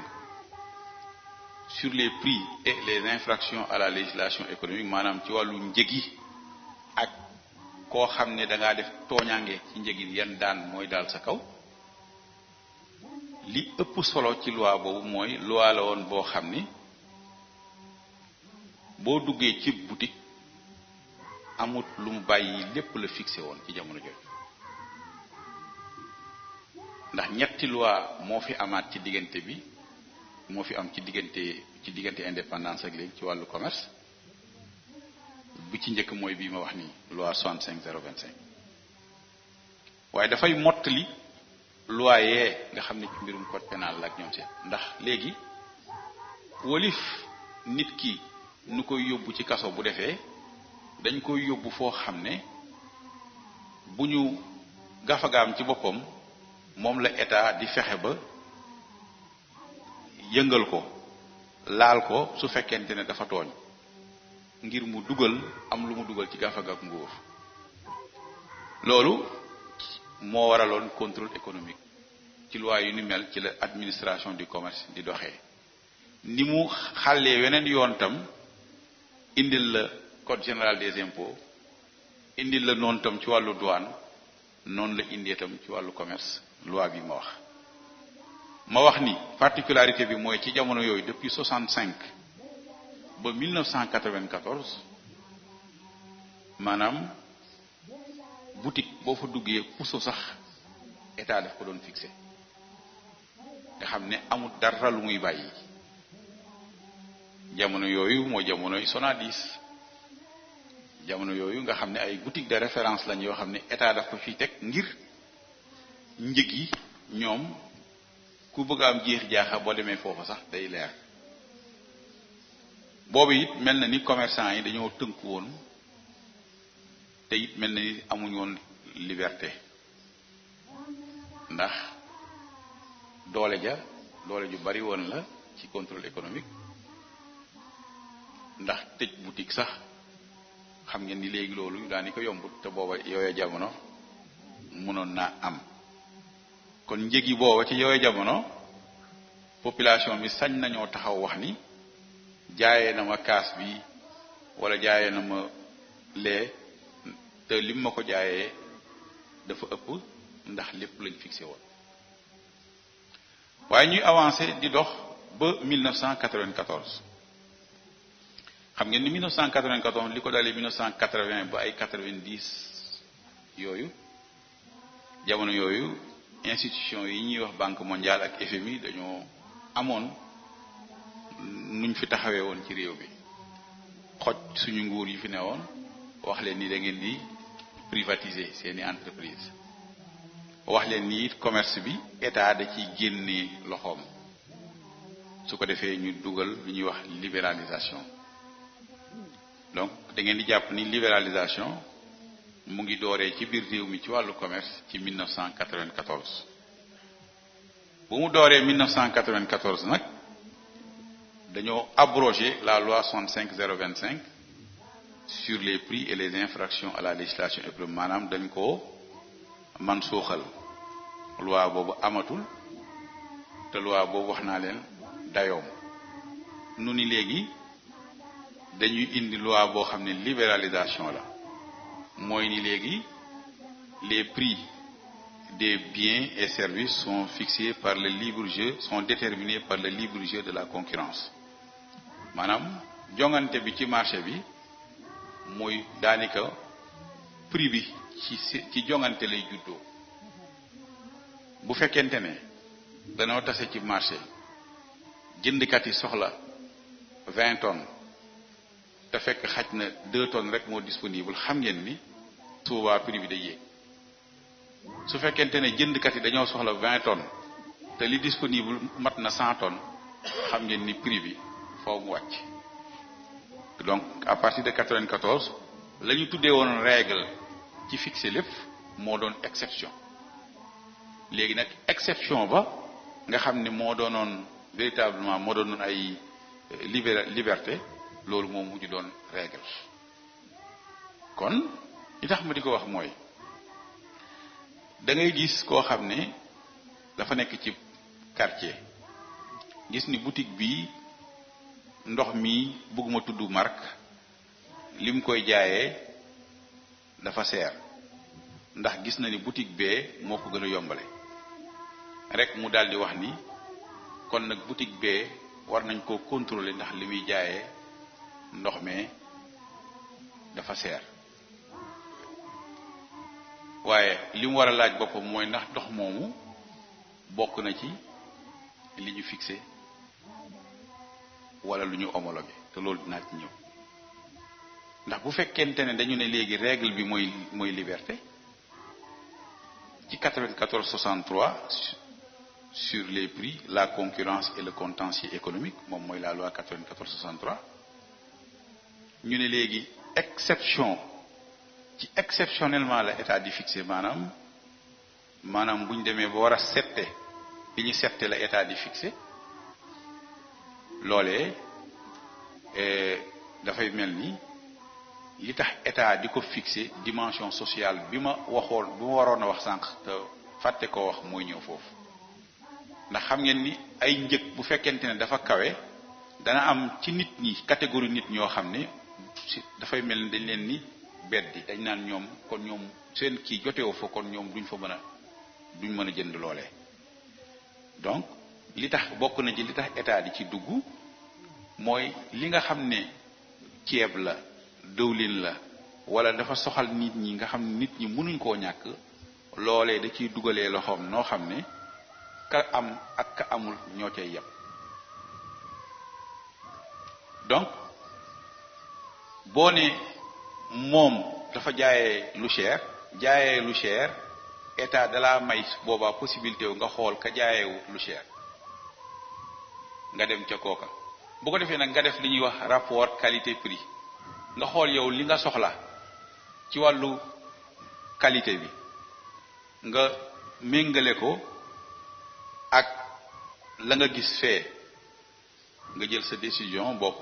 sur les prix et les infractions à la législation économique maanaam ci wàllu njëg yi ak koo xam ne da ngaa def tooñaange ci njëg yi yan daan mooy daal sa kaw li ëpp solo ci loi boobu mooy loi la woon boo xam ni boo duggee ci boutique amut lu mu bàyyi lépp la fixé woon ci jamono jooju ndax ñetti loi moo fi amaat ci diggante bi moo fi am ci diggante indépendance ak léegi ci wàllu commerce bi ci njëkk mooy bii ma wax nii loi 65-025 waaye dafay mottali loi yee nga xam ne ci mbirum code pénal la ak ñoom seen ndax léegi wolif nit ki nu koy yóbbu ci kaso bu defee dañ koy yóbbu foo xam ne bu ñu gafagaam ci boppam moom la état di fexe ba yëngal ko laal ko su fekkente ne dafa tooñ ngir mu dugal am lu mu dugal ci gafag ak nguur loolu moo waraloon contrôle économique ci loi yu ni mel ci la administration du commerce di doxee. ni mu xàllee weneen yoon tam indil la code général des impôts indil la noonu tam ci wàllu douane noonu la indee tam ci wàllu commerce loi bi ma wax ni particularité bi mooy ci jamono yooyu depuis 65 ba 1994 maanaam boutique boo fa duggee puso sax état daf ko doon fixé nga xam ne amul dara lu muy bàyyi. jamono yooyu mooy jamonoy Sonadis jamono yooyu nga xam ne ay boutique de référence lañ yoo xam ne état daf ko fiy teg ngir njëg yi ñoom ku bëgg a am jeex jaaxa boo demee foofa sax day leer. boobu it mel na ni commerçant yi dañoo tënku woon te it mel na ni amuñu woon liberté ndax doole ju bari woon la ci contrôle économique. ndax tëj boutique sax xam ngeen ni léegi loolu daani ko yombut te booba yooya jamono mënoon naa am kon njëg yi booba ci yooya jamono population bi sañ nañoo taxaw wax ni jaayee na ma kaas bi wala jaayee na ma lee te lim ma ko jaayee dafa ëpp ndax lépp lañ fixé woon. waaye ñuy avancé di dox ba 1994 xam ngeen ni 1994 li ko dalee 1980 ba ay 90 yooyu jamono yooyu institution yi ñuy wax banque mondiale ak FMI dañoo amoon nuñ fi taxawee woon ci réew bi xoj suñu nguur yi fi newoon wax leen ni da ngeen di privatiser seeni entreprise wax leen ni commerce bi état da ciy génnee loxoom su ko defee ñu dugal lu ñuy wax libéralisation. donc da ngeen di jàpp ni libéralisation mu ngi dooree ci biir réew mi ci wàllu commerce ci 1994 bu mu dooree 1994 nag dañoo abroger la loi 65/025 sur les prix et les infractions à la législation économique maanaam dañ ko man suuxal loi boobu amatul te loi boobu wax naa leen dayoom nu ni léegi dañuy indi loi boo xam ne libéralisation la mooy ni léegi les prix des biens et services sont fixés par le libre jeu sont déterminés par le libre jeu de la concurrence maanaam jongante bi ci marché bi mooy daanaka prix bi ci jongante lay juddoo bu fekkente ne danoo tase ci marché jëndkat yi soxla 20 tonnes te fekk xaj na 2 tonnes rek moo disponible xam ngeen ni souvent prix bi day yéeg su fekkente ne jëndkat yi dañoo soxla 20 tonnes te li disponible mat na 100 tonnes xam ngeen ni prix bi faaw mu wàcc. donc à partir de 94 la ñu tuddee woon règle ci fixé lépp moo doon exception léegi nag exception ba nga xam ne moo doonoon véritablement moo doonoon ay liberté loolu moo mujj doon règle. kon li tax ma di ko wax mooy da ngay gis koo xam ne dafa nekk ci quartier gis ni boutique bii ndox mi bëgguma tudd marque lim koy jaayee dafa seer ndax gis na ni boutique bee moo ko gën a yombale rek mu daldi wax ni kon nag boutique bee war nañ koo contrôler ndax li muy jaayee ndox mee dafa seer waaye li mu war a laaj boppam mooy ndax ndox moomu bokk na ci li ñu fixé wala lu ñu homologué te loolu dinaa ci ñëw ndax bu fekkente ne dañu ne léegi règle bi mooy liberté ci 94/63 sur les prix la concurrence et le contentieux économique moom mooy la loi 94/63 ñu ne léegi exception ci exceptionnellement la état di fixé maanaam bu ñu demee ba war a sette li ñu sette la état di fixé loolee dafay mel ni li tax état di ko fixé dimension sociale bi ma waroon a wax sànq te fàtte koo wax mooy ñëw foofu. ndax xam ngeen ni ay njëg bu fekkente ne dafa kawe dana am ci nit ñi catégorie nit ñoo xam ne dafay mel ni dañ leen ni beddi dañ naan ñoom kon ñoom seen kii jotewu fa kon ñoom duñ mën a jënd loolee. donc li tax bokk na ci li tax état di ci dugg mooy li nga xam ne ceeb la dëwlin la wala dafa soxal nit ñi nga xam ne nit ñi mënuñ koo ñàkk loolee da ciy dugalee loxoom noo xam ne ka am ak ka amul ñoo cay yem. donc boo ne moom dafa jaayee lu cher état dalaa may boobaa possibilité wu nga xool ka jaayeewu lu cher nga dem ca kooka bu ko defee nag nga def li ñuy wax rapport qualité prix nga xool yow li nga soxla ci wàllu qualité bi nga méngale ko ak la nga gis fee nga jël sa décision bopp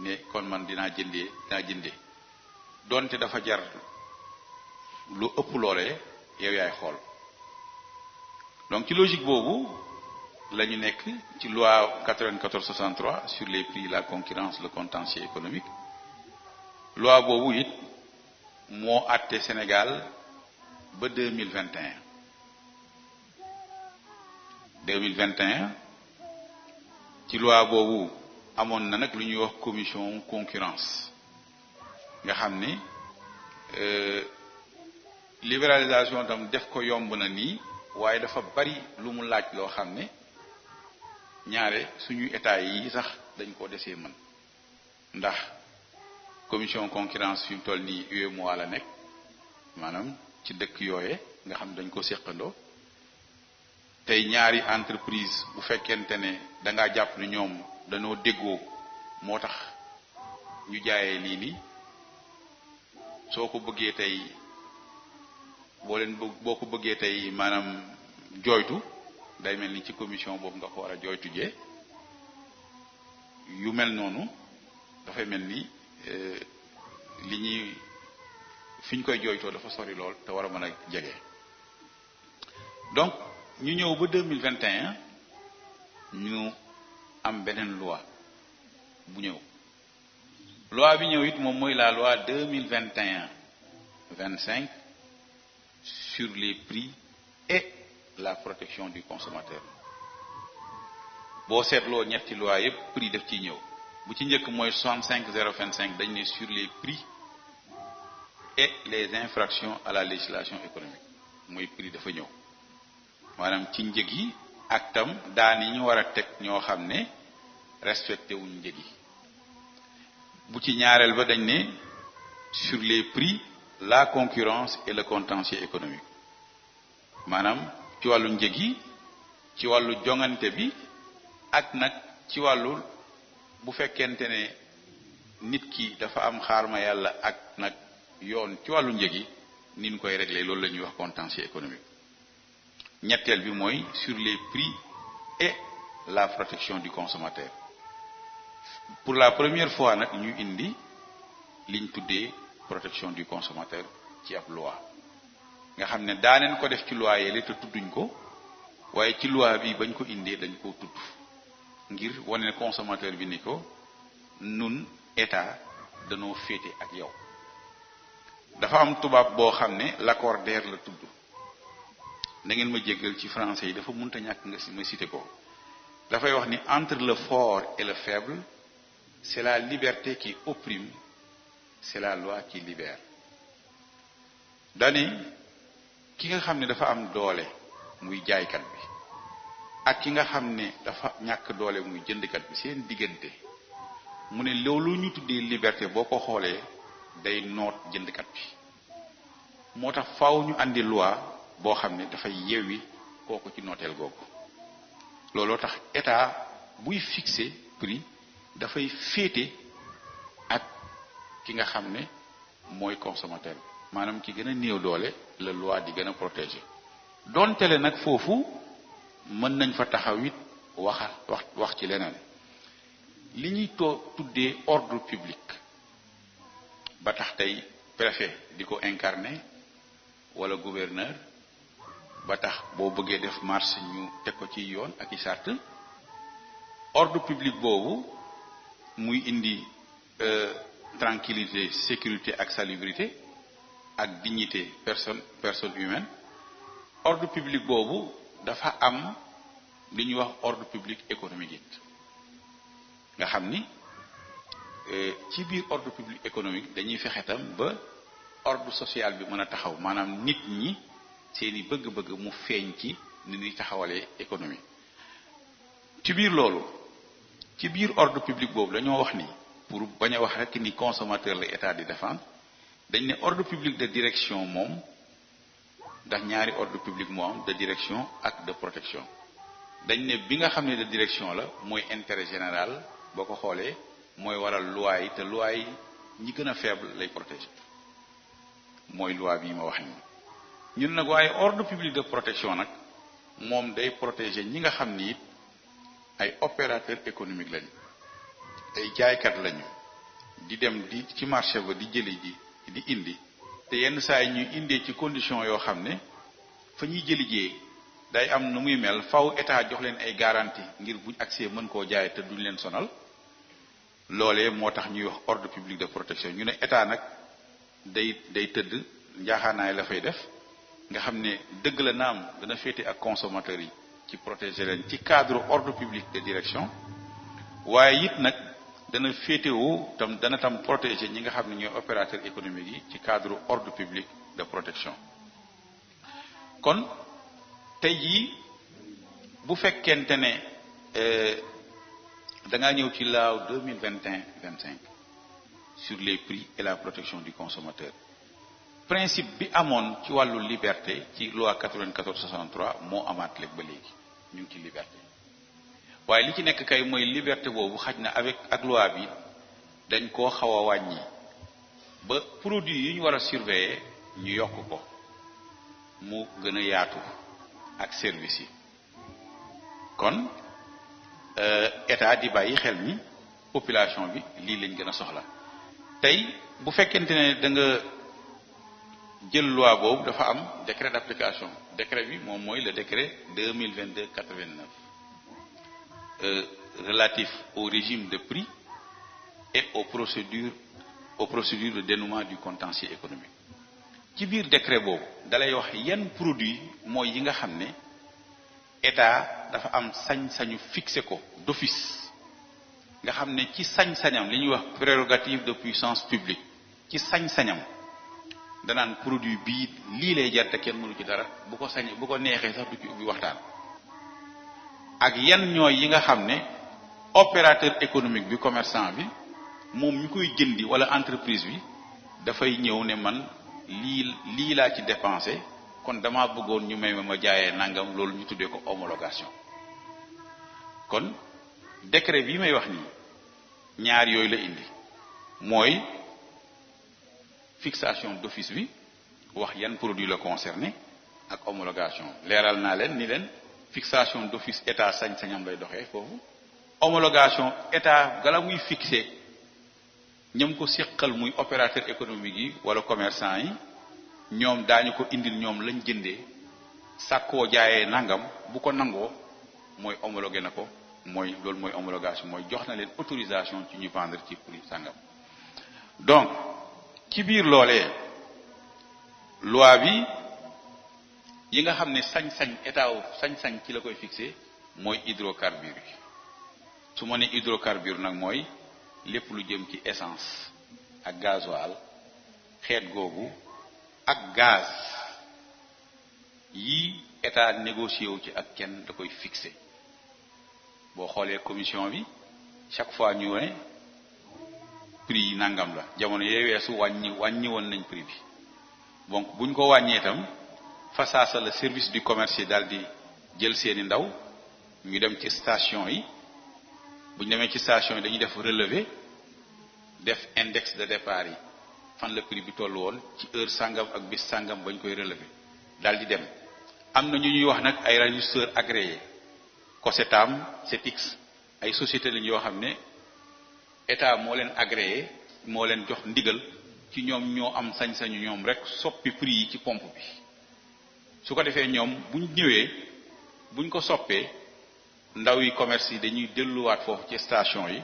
ne kon man dinaa jëndee donte dafa jar lu ëpp loolee yow yaay xool. donc ci logique boobu la ñu nekk ci loi 94/63 sur les prix, la concurrence, le contentieux économique. loi boobu it moo àtte Sénégal ba 2021 ci loi boobu amoon na nag lu ñuy wax commission concurrence nga xam ni libéralisation tam def ko yomb na nii waaye dafa bari lu mu laaj loo xam ne ñaare suñu état yi sax dañ ko desee mën ndax commission concurrence fi mu toll nii UEMOA la nekk maanaam ci dëkk yooye nga xam dañ ko séqandoo tey ñaari entreprise bu fekkente ne da ngaa jàpp ne ñoom dañoo déggoo moo tax ñu jaayee lii nii soo ko bëggee tey boo ko bëggee tey maanaam jooytu day mel ni ci commission boobu nga ko war a jooytu jee yu mel noonu dafay mel ni li ñuy fi ñu koy jooytoo dafa sori lool te war a mën a jege. donc ñu ñëw ba 2021 ñu am beneen loi bu ñëw loi bi ñëw it moom mooy la loi 2021-25 sur les prix et la protection du consommateur. boo seetloo ñetti loi yépp prix daf ciy ñëw bu ci njëkk mooy 65/025 dañ ne sur les prix et les infractions à la législation économique mooy prix dafa ñëw maanaam ci njëg yi ak tam daan yi ñu war a teg ñoo xam ne respecté wuñ njëg yi. bu ci ñaareel ba dañ ne sur les prix, la concurrence et le contentieux économique maanaam ci wàllu njëg yi ci wàllu jongante bi ak nag ci wàllu bu fekkente ne nit ki dafa am xaarma yàlla ak nag yoon ci wàllu njëg yi ni ñu koy régler loolu la ñuy wax contentieux économique. ñetteel bi mooy sur les prix et la protection du consommateur. pour la première fois nag ñu indi liñ tuddee protection du consommateur ci ab loi nga xam ne daaneen ko def ci loi yee te tudduñ ko waaye ci loi bi bañ ko indee dañ koo tudd ngir wane ne consommateur bi ni ko nun état danoo féete ak yow. dafa am tubaab boo xam ne l'accordaire la tudd na ngeen ma jéggal ci français yi dafa mënta ñàkk nga ma cité ko. dafay wax ni entre le fort et le faible c'est la liberté qui opprime, c'est la loi qui libère. dani ki nga xam ne dafa am doole muy jaaykat bi ak ki nga xam ne dafa ñàkk doole muy jëndkat bi seen diggante mu ne loolu ñu tuddee liberté boo ko xoolee day noot jëndkat bi moo tax faaw ñu andi loi boo xam ne dafay yewwi kooku ci nooteel googu. looloo tax état buy fixer prix dafay féete ak ki nga xam ne mooy consommateur bi maanaam ki gën a néew doole la loi di gën a protéger. donte le nag foofu mën nañ fa taxaw it wax ci leneen li ñuy tuddee ordre public ba tax tey préfet di ko incarner wala gouverneur ba tax boo bëggee def marche ñu teg ko ci yoon ak i charte. Ordre public boobu muy indi tranquillité sécurité ak salubrité ak dignité personne humaine. Ordre public boobu dafa am li ñuy wax ordre public économique it nga xam ni ci biir ordre public économique dañuy fexe tam ba ordre social bi mën a taxaw maanaam nit ñi seeni bëgg-bëgg mu feeñ ci ni ñuy taxawalee économie. ci biir loolu ci biir ordre public boobu dañoo wax ni pour bañ a wax rek ni consommateur la état di défendre dañ ne ordre public de direction moom ndax ñaari ordre public moo am de direction ak de protection. dañ ne bi nga xam ne de direction la mooy intérêt général boo ko xoolee mooy waral loi yi te loi yi ñi gën a faible lay protéger mooy loi bii ma wax ni ñun nag waaye ordre public de protection nag moom day protéger ñi nga xam ni it ay opérateurs économiques lañu ay jaaykat lañu di dem di ci marché ba di jëli ji di indi te yenn saa yi ñuy indee ci condition yoo xam ne fa ñuy jëli jee day am nu muy mel faw état jox leen ay garantie ngir buñ accès mën koo jaay te duñ leen sonal. loolee moo tax ñuy wax ordre public de protection ñu ne état nag day tëdd njaaxaanaay la fay def nga xam ne dëgg la naam dana féete ak consommateurs yi ci protéger leen ci cadre ordre public de direction waaye it nag dana féetewoo tam dana tam protéger ñi nga xam ne ñooy opérateurs économiques yi ci cadre ordre public de protection. kon tey jii bu fekkente ne da ngaa ñëw ci laaw 2021-25 sur les prix et la protection du consommateur principe bi amoon ci wàllu liberté ci loi 94/63 moo amaat léegi ba léegi ñu ngi ci liberté waaye li ci nekk kay mooy liberté boobu xaj na ak loi bi dañ koo xaw a wàññi ba produit yi ñu war a surveiller ñu yokk ko mu gën a yaatu ak service yi kon état di bàyyi xel ni population bi lii lañ gën a soxla tey bu fekkente ne da nga jël loi boobu dafa am décret d'application décret bi moom mooy le décret 2022-89 relatif au régime de prix et aux procédures de dénouement du contentieux économique. ci biir décret boobu dalay wax yan produit mooy yi nga xam ne état dafa am sañ-sañu fixé ko d'office nga xam ne ci sañ-sañam li ñuy wax prérogative de puissance publique ci sañ-sañam danaan produit bii lii lay jar te kenn mënu ci dara bu ko neexee sax du ci ubbi waxtaan ak yan ñooy yi nga xam ne opérateur économique bi commerçant bi moom mi koy jëndi wala entreprise bi dafay ñëw ne man lii laa ci dépensé kon dama bëggoon ñu may ma jaayee nangam loolu ñu tuddee ko homologation. kon décret bi may wax nii ñaar yooyu la indi mooy fixation d'office bi wax yan produit la concerné ak homologation leeral naa leen ni leen fixation d'office état sañ-sañam lay doxee foofu homologation état gala muy fixé ñam ko séqal muy opérateur économique yi wala commerçant yi ñoom daañu ko indil ñoom lañ jëndee sàkkoo jaayee nangam bu ko nangoo mooy homologué na ko mooy loolu mooy homologation mooy jox na leen autorisation ci ñu vendre ci prix sangam. donc ci biir loolee loi bi yi nga xam ne sañ-sañ état sañ-sañ ci la koy fixé mooy hydrocarbure yi su ma ne hydrocarbure nag mooy lépp lu jëm ci essence ak gasoil xeet googu ak gaz yi état négocié wu ci ak kenn da koy fixé boo xoolee commission bi chaque fois ñu ne prix yi nangam la jamono yee weesu wàññi woon nañ prix bi donc buñ ko wàññee itam fasaasa la service du commerce yi daal di jël seeni ndaw ñu dem ci station yi buñ demee ci station yi dañuy def relevé def index de départ yi fan la prix bi toll woon ci heure sangam ak bis sangam bañ koy relevé daal di dem am na ñu ñuy wax nag ay rajusteurs agréés COSETAM CETIX ay sociétés lañ yoo xam ne état moo leen agréé moo leen jox ndigal ci ñoom ñoo am sañ-sañu ñoom rek soppi prix yi ci pompe bi su ko defee ñoom buñ ñëwee buñ ko soppee ndaw yi commerce yi dañuy delluwaat foofu ci station yi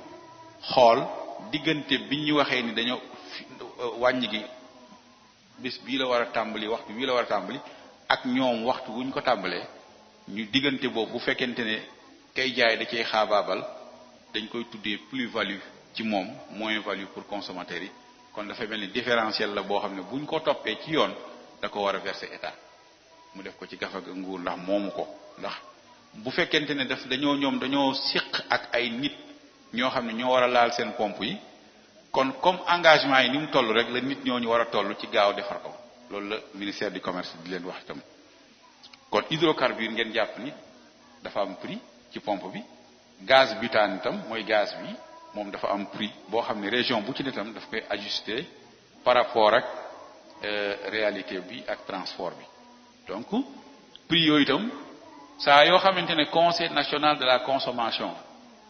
xool diggante biñ ñu waxee ni dañoo wàññi gi bés bii la war a tàmbali waxtu bii la war a tàmbali ak ñoom waxtu wuñ ko tàmbalee ñu diggante boobu bu fekkente ne kay jaay da cee xaabaabal dañ koy tuddee plus-value ci moom moins-value pour consommateurs yi kon dafay mel ni différentiel la boo xam ne buñ ko toppee ci yoon da ko war a verser état mu def ko ci gafaga nguur ndax moomu ko ndax bu fekkente ne ñoom dañoo siq ak ay nit ñoo xam ne ñoo war a laal seen pompe yi kon comme engagement yi ni mu toll rek la nit ñooñu war a toll ci gaaw defar ko loolu la ministère du commerce di leen wax itam kon hydrocarbure ngeen jàpp ni dafa am prix ci pompe bi gaz butane itam mooy gaz bi moom dafa am prix boo xam ne région bu ci ne itam daf koy ajuster par rapport ak réalité bi ak transport bi donc prix yooyu itam saa yoo xamante ne conseil national de la consommation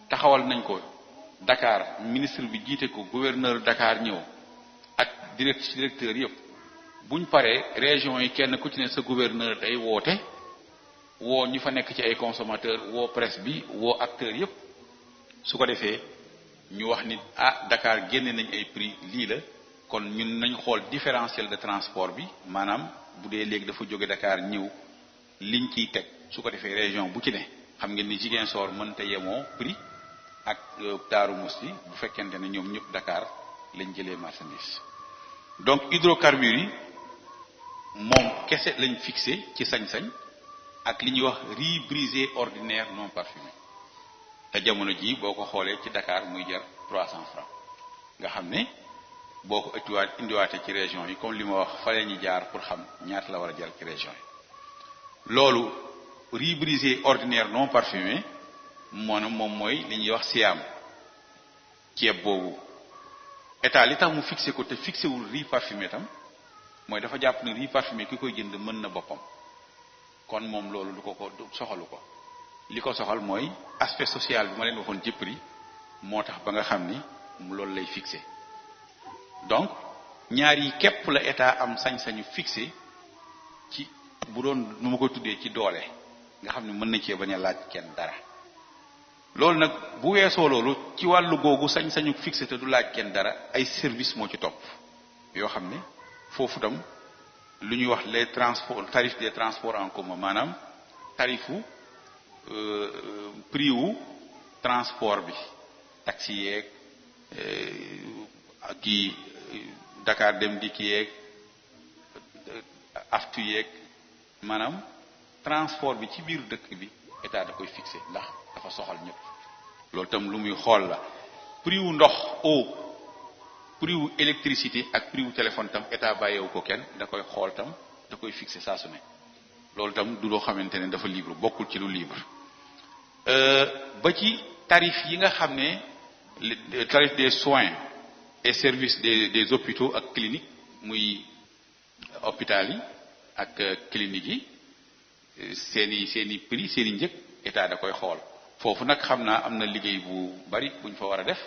taxawal nañ ko Dakar ministre bi jiite ko gouverneur Dakar ñëw ak directeur yëpp buñ paree région yi kenn ku ci ne sa gouverneur day woote woo ñu fa nekk ci ay consommateurs woo presse bi woo acteurs yëpp su ko defee ñu wax ni Dakar génne nañ ay prix lii la kon ñun nañ xool différentiel de transport bi maanaam bu dee léegi dafa jóge Dakar ñëw liñ ciy teg su ko defee région bu ci ne xam ngeen ni Ziguinchor mënta yemoo prix ak Daaru Musti bu fekkente ne ñoom ñëpp Dakar lañ jëlee marchandise donc hydrocarbures yi moom kese lañ fixé ci sañ-sañ ak li ñuy wax riz brisé ordinaire non parfumé te jamono ji boo ko xoolee ci Dakar muy jar 300 francs nga xam ne boo ko indiwaatee ci région yi comme li ma wax fa la ñuy jaar pour xam ñaata la war a jar ci région yi loolu riz brisé ordinaire non parfumé moom mooy li ñuy wax siam ceeb boobu état li tax mu fixé ko te fixé wul riz parfumé tam mooy dafa jàpp ne riz parfumé ki koy jënd mën na boppam kon moom loolu du soxalu ko li ko soxal mooy aspect social bi ma leen waxoon ci prix moo tax ba nga xam ni loolu lay fixé donc ñaar yi képp la état am sañ-sañu fixé ci bu doon nu ma ko tuddee ci doole nga xam ne mën na cee bañ a laaj kenn dara loolu nag bu weesoo loolu ci wàllu googu sañ-sañu fixé te du laaj kenn dara ay service moo ci topp yoo xam ne foofu tam lu ñuy wax les transports tarifs des transports en commun maanaam tarifu prix wu transport bi taxi yeeg kii Dakar dem di kii yeeg aftu yeeg maanaam transport bi ci biir dëkk bi état da koy fixé ndax dafa soxal ñëpp loolu tam lu muy xool la prix wu ndox eau prix wu électricité ak prix wu téléphone tam état bàyyewu ko kenn da koy xool tam da koy fixé saa su ne loolu tam du loo xamante ne dafa libre bokkul ci lu libre ba ci tarif yi nga xam ne tarif des soins et services des hôpitaux ak cliniques muy hôpital yi ak cliniques yi seeni prix seeni njëg état da koy xool foofu nag xam naa am na liggéey bu bari buñ fa war a def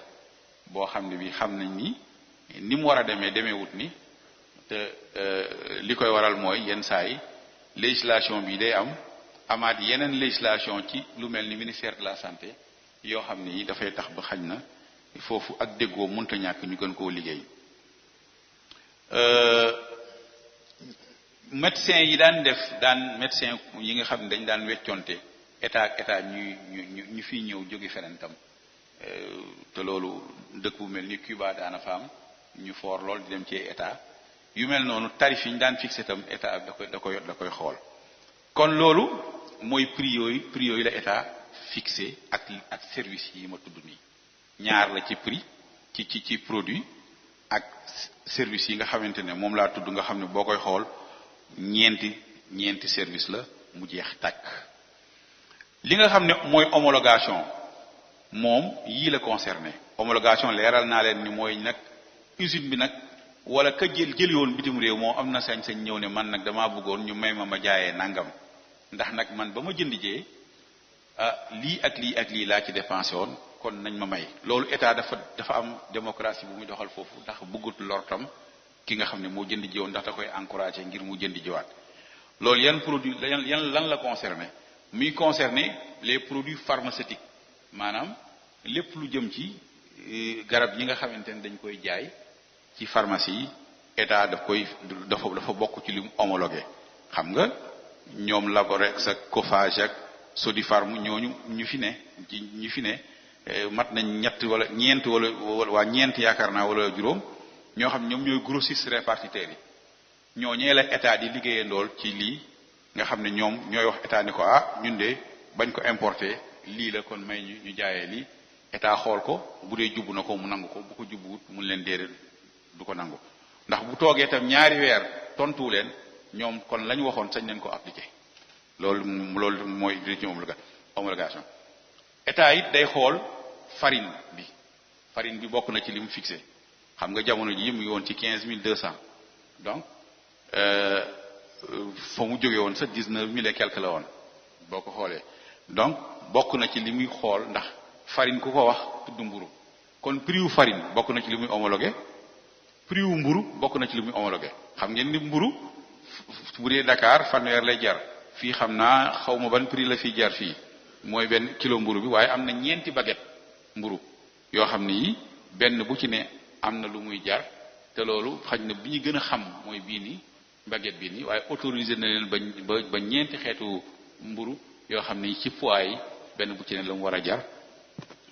boo xam ne bi xam nañ ni mu war a demeewut ni te li koy waral mooy yenn saa yi législation bi day amaat yeneen législation ci lu mel ni ministère de la santé yoo xam ni dafay tax ba xañ na foofu ak déggoo mënta ñàkk ñu gën koo liggéey médecin yi médecin yi nga xam ne dañ daan wecconte état ak état ñu fiy ñëw jóge feneen tam te loolu dëkk bu mel ni Cuba daana fa am ñu foor lool di dem ci état yu mel noonu tarif yi ñu daan fixé tam état da koy xool kon loolu mooy prix yooyu la état fixé ak service yi ma tudd nii ñaar la ci prix ci produit ak service yi nga xamante ne moom laa tudd nga xam ne boo koy xool ñeenti service la mu jeex tàkk li nga xam ne mooy homologation moom yii la concerné homologation leeral naa leen ni mooy nag usine bi nag wala ka jël yoon bitim réew moom am na sañ-sañ ñëw ne man nag damaa bëggoon ñu may ma jaayee nangam ndax nag man ba ma jënd jee lii ak lii laa ci dépensé woon kon nañ ma may loolu état dafa am démocratie bu muy doxal foofu ndax bëggut lor tam ki nga xam ne moo jënd jiwoon ndax da koy encourager ngir mu jënd jiwaat loolu yan produit yan lan la concerné muy concerné les produits pharmaceutiques maanaam lépp lu jëm ci garab yi nga xamante ne dañ koy jaay ci pharmacie yi état dafa bokk ci li mu homologué xam nga ñoom Laborex ak Coface ak Sodifarm ñooñu ñu fi ne mat nañ ñett wala ñeent wala waa ñeent yaakaar naa wala juróom ñoo xam ñoom ñooy grossistes répartiteurs yi ñooñee la état di liggéeyee ndool ci lii nga xam ne ñoom ñooy wax état ni ko ñun de bañ ko importer lii la kon may ñu jaayee lii état xool ko bu dee jubbu na ko mu nangu ko bu ko jubbuwut mu leen déedéet du ko nangu ndax bu toogee tam ñaari weer tontuwu leen ñoom kon la ñu waxoon sañ leen ko appliquer loolu mooy ci homologation état it day xool farine bi bokk na ci li mu fixé xam nga jamono ji mu ngi woon ci 15200 donc fa mu jóge woon sa 19000 et quelque la woon boo ko xoolee donc bokk na ci li muy xool ndax farine ku ko wax tudd mburu kon prix wu farine bokk na ci li muy homologué prix wu mburu bokk na ci li muy homologué xam ngeen ni mburu bu dee Dakar fanweer lay jar fii xam naa xaw ma ban prix la fiy jar fii mooy benn kilo mburu bi waaye am na ñeenti baguette mburu yoo xam ne yi benn bu ci ne am na lu muy jar te loolu xaj na bi ñu gën a xam mooy bii nii baguette bii nii waaye autorisé na leen ba ñeenti xeetu mburu yoo xam ne ci poids yi benn bu ci ne la mu war a jar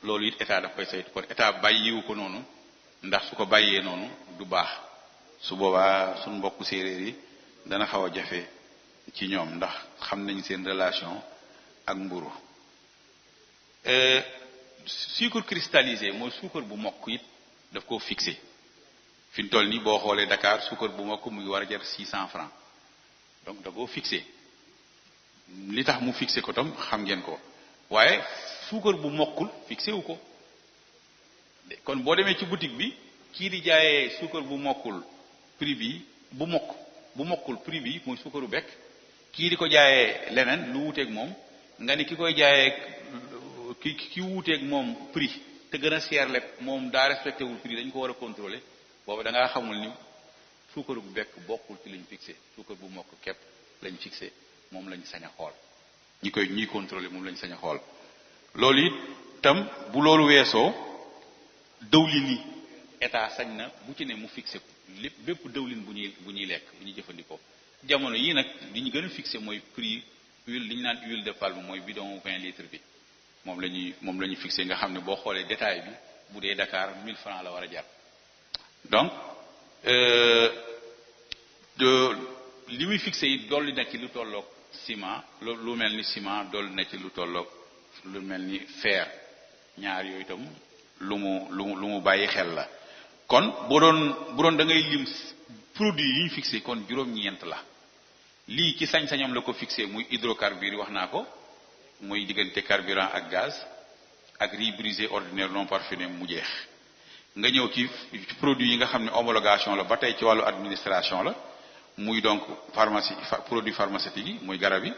loolu it état daf koy saytu kon état bàyyiwu ko noonu ndax su ko bàyyee noonu du baax su boobaa suñ mbokku séeréer yi dana xaw a jafe ci ñoom ndax xam nañ seen relation ak mburu sucre cristallisé mooy suukar bu mokk it daf koo fixé fi mu toll nii boo xoolee Dakar suukar bu mokk mu ngi war a jar 600 francs donc da koo fixé li tax mu fixé ko tam xam ngeen ko waaye suukar bu mokkul fixé wu ko kon boo demee ci boutique bi kii di jaayee suukar bu mokkul prix bi bu mokkul prix bi mooy suukaru bekk kii di ko jaayee leneen lu wuuteeg moom nga ni ki koy jaayee ki wuuteeg moom prix te gën a seer lépp moom daa respecté wul prix dañ ko war a contrôler boobu da ngaa xamul ni suukaru bu bekk bokkul ci lañ fixé suukar bu mokk képp lañ fixé moom lañ sañ a xool ñiy contrôler moom lañ sañ a xool loolu it tam bu loolu weesoo dëwlin yi état sañ na bu ci ne mu fixé ko lépp bépp dëwlin bu ñuy lekk bu ñuy jëfandikoo jamono yii nag li ñu gën a fixé mooy prix huile li ñu naan huile de palme mooy bidon 20 litres bi moom la ñuy fixé nga xam ne boo xoolee détail bi bu dee Dakar 1000 francs la war a jar donc li muy fixé yi dolli na ci lu tolloog ciment lu mel ni ciment dolli na ci lu tolloog lu mel ni fer ñaar yooyu itam lu mu bàyyi xel la kon bu doon da ngay lim produit yi ñu fixé kon juróom-ñeent la lii ci sañ-sañam la ko fixé muy hydrocarbures yi wax naa ko muy diggante carburant ak gaz ak riz brisé ordinaire non parfumé mu jeex nga ñëw ci produit yi nga xam ne homologation la ba tey ci wàllu administration la muy donc produit pharmaceutique yi muy garab yi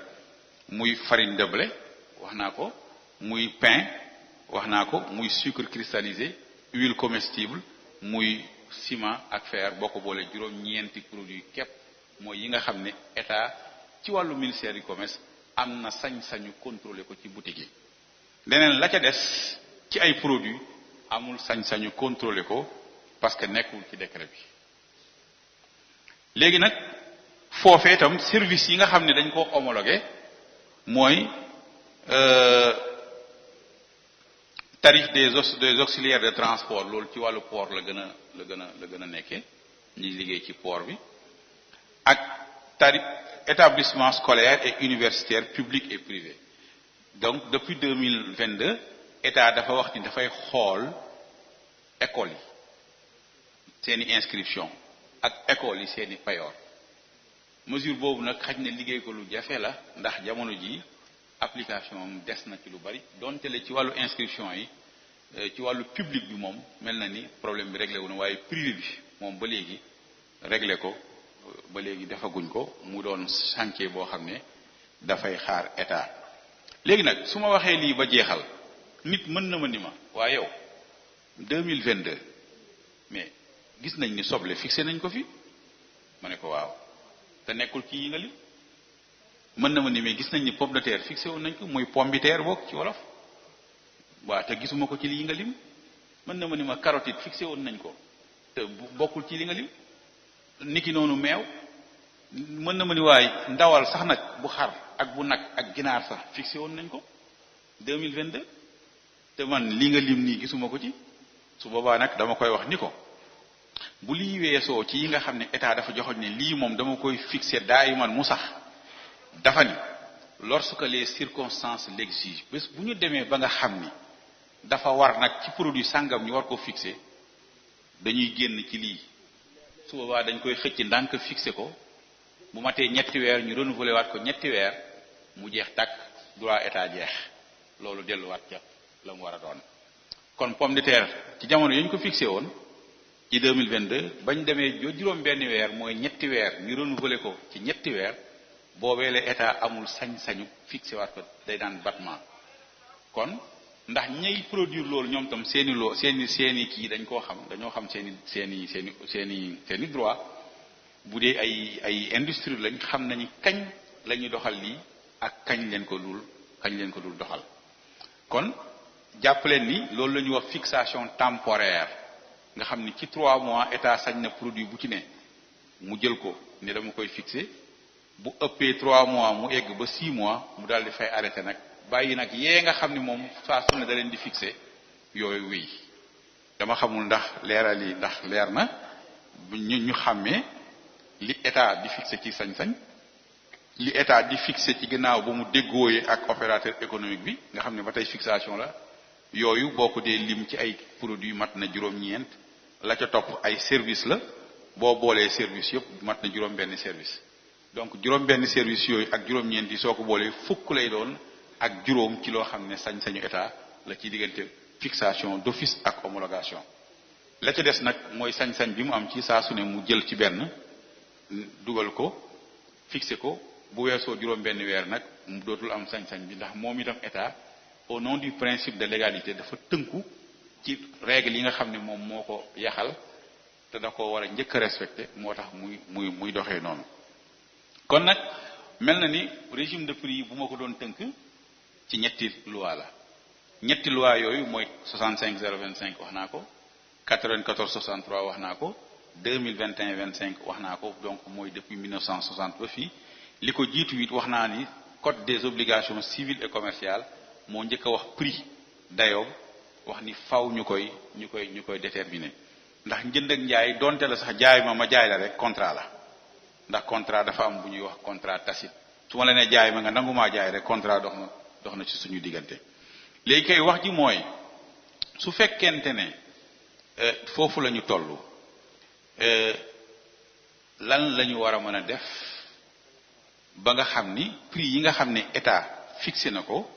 muy farine de blé wax naa ko muy pain wax naa ko muy sucre cristallisé huile comestible muy ciment ak fer boo ko boolee juróom-ñeenti produit képp mooy yi nga xam ne état ci wàllu ministère du commerce am na sañ-sañu contrôler ko ci boutique yi leneen la ca des ci ay produits amul sañ-sañu contrôler ko parce que nekkul ci décret bi léegi nag foofee itam service yi nga xam ne dañ ko homologué mooy tarif des auxiliaires de transport loolu ci wàllu port la gën a nekkee ñi liggéey ci port bi ak tarif établissement scolaire et universitaire public et privé donc depuis 2022 état dafa wax ni dafay xool école yi seeni inscription ak école yi seeni payoor mesure boobu nag xaj na liggéey ko lu jafe la ndax jamono ji application am des na ci lu bari donte le ci wàllu inscription yi ci wàllu public bi moom mel na ni problème bi réglé wu na waaye privé bi moom ba léegi réglé ko ba léegi defaguñ ko mu doon chantier boo xam ne dafay xaar état léegi nag su ma waxee lii ba jeexal nit mën na ma ni ma waaye yow 2022 mais gis nañ ni soble fixé nañ ko fi ma ne ko waaw te nekkul ci yi nga lim mën na ma ni mais gis nañ ni pomme de terre fixé woon nañ ko mooy pomme de terre boog ci wolof waaw te gisuma ko ci li nga lim mën na ma ni ma carotte it fixé woon nañ ko te bokkul ci li nga lim niki noonu meew mën na ma ni waaye ndawal sax nag bu xar ak bu nag ak ginaar sax fixé woon nañ ko 2022 te man li nga lim nii gisuma ko ci su boobaa nag dama koy wax ni ko bu lii weesoo ci yi nga xam ne état dafa joxoon ne lii moom dama koy fixé daay man mu sax dafa ni lorsque les circonstances l'exigent bés bu ñu demee ba nga xam ni dafa war nag ci produit sàngam ñu war ko fixé dañuy génn ci lii su boobaa dañ koy xëcc ndànk fixé ko bu matee ñetti weer ñu renouveler waat ko ñetti weer mu jeex takk droit état jeex loolu delluwaat ca la mu war a doon kon pomme de terre ci jamono yi ñu ko fixé woon ci 2022 bañ demee juróom benn weer mooy ñetti weer ñu renouveler ko ci ñetti weer boobee la état amul sañ-sañu fixé waat ko day daan battement kon ndax ñay produire loolu ñoom tam seeni kii dañ koo xam dañoo xam seeni droit bu dee ay industrie lañ xam nañu kañ la ñuy doxal lii ak kañ leen ko dul doxal kon jàpp leen ni loolu la ñuy wax fixation temporaire nga xam ni ci 3 mois état sañ na produit bu ci ne mu jël ko ne dama koy fixé bu ëppee 3 mois mu egg ba 6 mois mu daal di fay arrêté nag bàyyi nag yee nga xam ni moom saa su ne da leen di fixé yooyu wéy dama xamul ndax leeral yi ndax leer na ñu xàmmee li état di fixé ci sañ-sañ li état di fixé ci gannaaw ba mu déggooyee ak opérateur économique bi nga xam ne ba tey fixation la yooyu boo ko dee lim ci ay produits mat na juróom-ñeent la ca topp ay service la boo boolee service yëpp mat na juróom-benn service donc juróom-benn service yooyu ak juróom-ñeent yi soo ko boolee fukk lay doon ak juróom ci loo xam ne sañ-sañu état la ci diggante fixation d'office ak homologation la ca des nag mooy sañ-sañ bi mu am ci saa su ne mu jël ci benn dugal ko fixé ko bu weesoo juróom-benn weer nag mu dootul am sañ-sañ bi ndax moom itam état au nom du principe de légalité dafa tënku ci règle yi nga xam ne moom moo ko yaxal te da ko war a njëkk a respecté moo tax muy doxee noonu kon nag mel na ni régime de prix yi bu ma ko doon tënk ci ñetti loi la ñetti loi yooyu mooy 65/025 wax naa ko 94/63 wax naa ko 2021/25 wax naa ko donc mooy depuis 1960 ba fii li ko jiitu it wax naa ni code des obligations civiles et commerciales moo njëkk a wax prix dayoo wax ni faw ñu koy déterminer ndax njënd ak njaay donte la sax jaay ma jaay la rek contrat la ndax contrat dafa am bu ñuy wax contrat tacite su ma la nee jaay ma nga nangu maa jaay rek contrat dox na ci suñu diggante léegi kay wax ji mooy su fekkente ne foofu la ñu toll lan la ñu war a mën a def ba nga xam ni prix yi nga xam ne état fixé na ko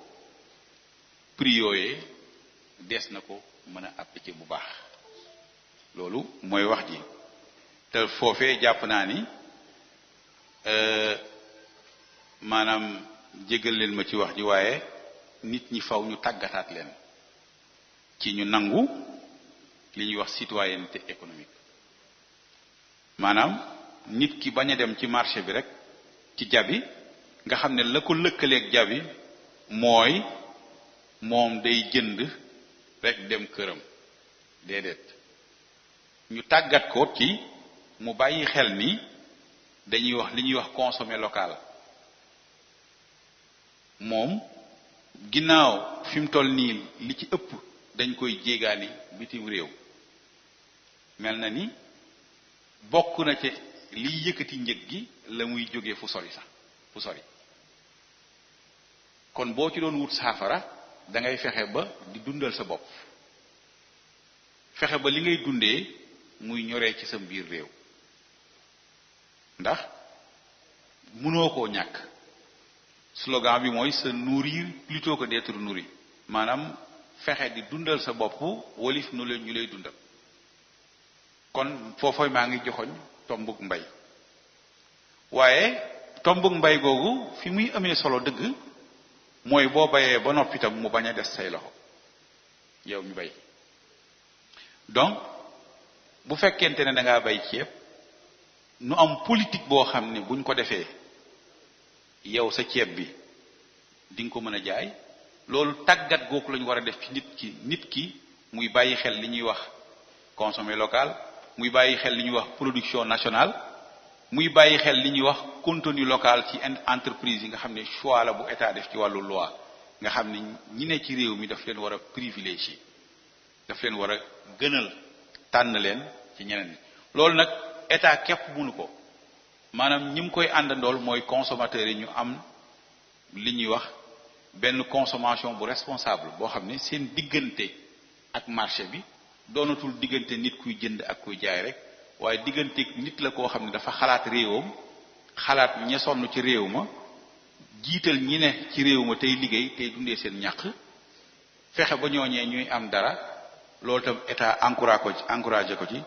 prix yooyee des na ko mën a appliquer bu baax loolu mooy wax ji te foofee jàpp naa ni maanaam jégal leen ma ci wax ji waaye nit ñi faw ñu tàggataat leen ci ñu nangu li ñuy wax citoyenneté économique maanaam nit ki bañ a dem ci marché bi rek ci jabi nga xam ne la ko lëkkaleeg jabi mooy moom day jënd rek dem këram déedéet ñu tàggat ko ci mu bàyyi xel ni dañuy wax li ñuy wax consommer local moom ginnaaw fi mu toll nii li ci ëpp dañ koy jéegaani bitim réew mel na ni bokk na ci liy yëkkati njëg gi la muy jógee fu sori sax fu sori kon boo ci doon wut saafara da ngay fexe ba di dundal sa bopp fexe ba li ngay dundee muy ñoree ci sa biir réew ndax mënoo koo ñàkk slogan bi mooy se nourrir plutôt que d'être nourri maanaam fexe di dundal sa bopp wolif nu leen ñu lay dundal kon foofooy maa ngi joxoñ tombug mbay waaye tombug mbay googu fi muy amee solo dëgg mooy boo bayee ba noppi itam mu bañ a des say loxo yow mi bay donc bu fekkente ne da ngaa bay ceeb nu am politique boo xam ne buñ ko defee yow sa ceeb bi di nga ko mën a jaay. loolu tàggat googu lañu war a def ci nit ki muy bàyyi xel li ñuy wax consommer local, muy bàyyi xel li ñuy wax production nationale, muy bàyyi xel li ñuy wax contenu local ci entreprise yi nga xam ne choix la bu état def ci wàllu loi nga xam ne ñi ne ci réew mi daf leen war a privilégier, daf leen war a gënal tànn leen ci ñeneen ñi. loolu nag état képp mënu ko, maanaam ñi mu koy àndandool mooy consommateurs yi ñu am li ñuy wax benn consommation bu responsable boo xam ne seen diggante ak marché bi doonatul diggante nit kuy jënd ak kuy jaay rek, waaye diggante nit la koo xam ne dafa xalaat réewam, xalaat ña sonn ci réew ma, jiital ñi ne ci réew ma tey liggéey tey dundee seen ñàq, fexe ba ñooñee ñuy am dara. loolu tam état encouragé ko ci.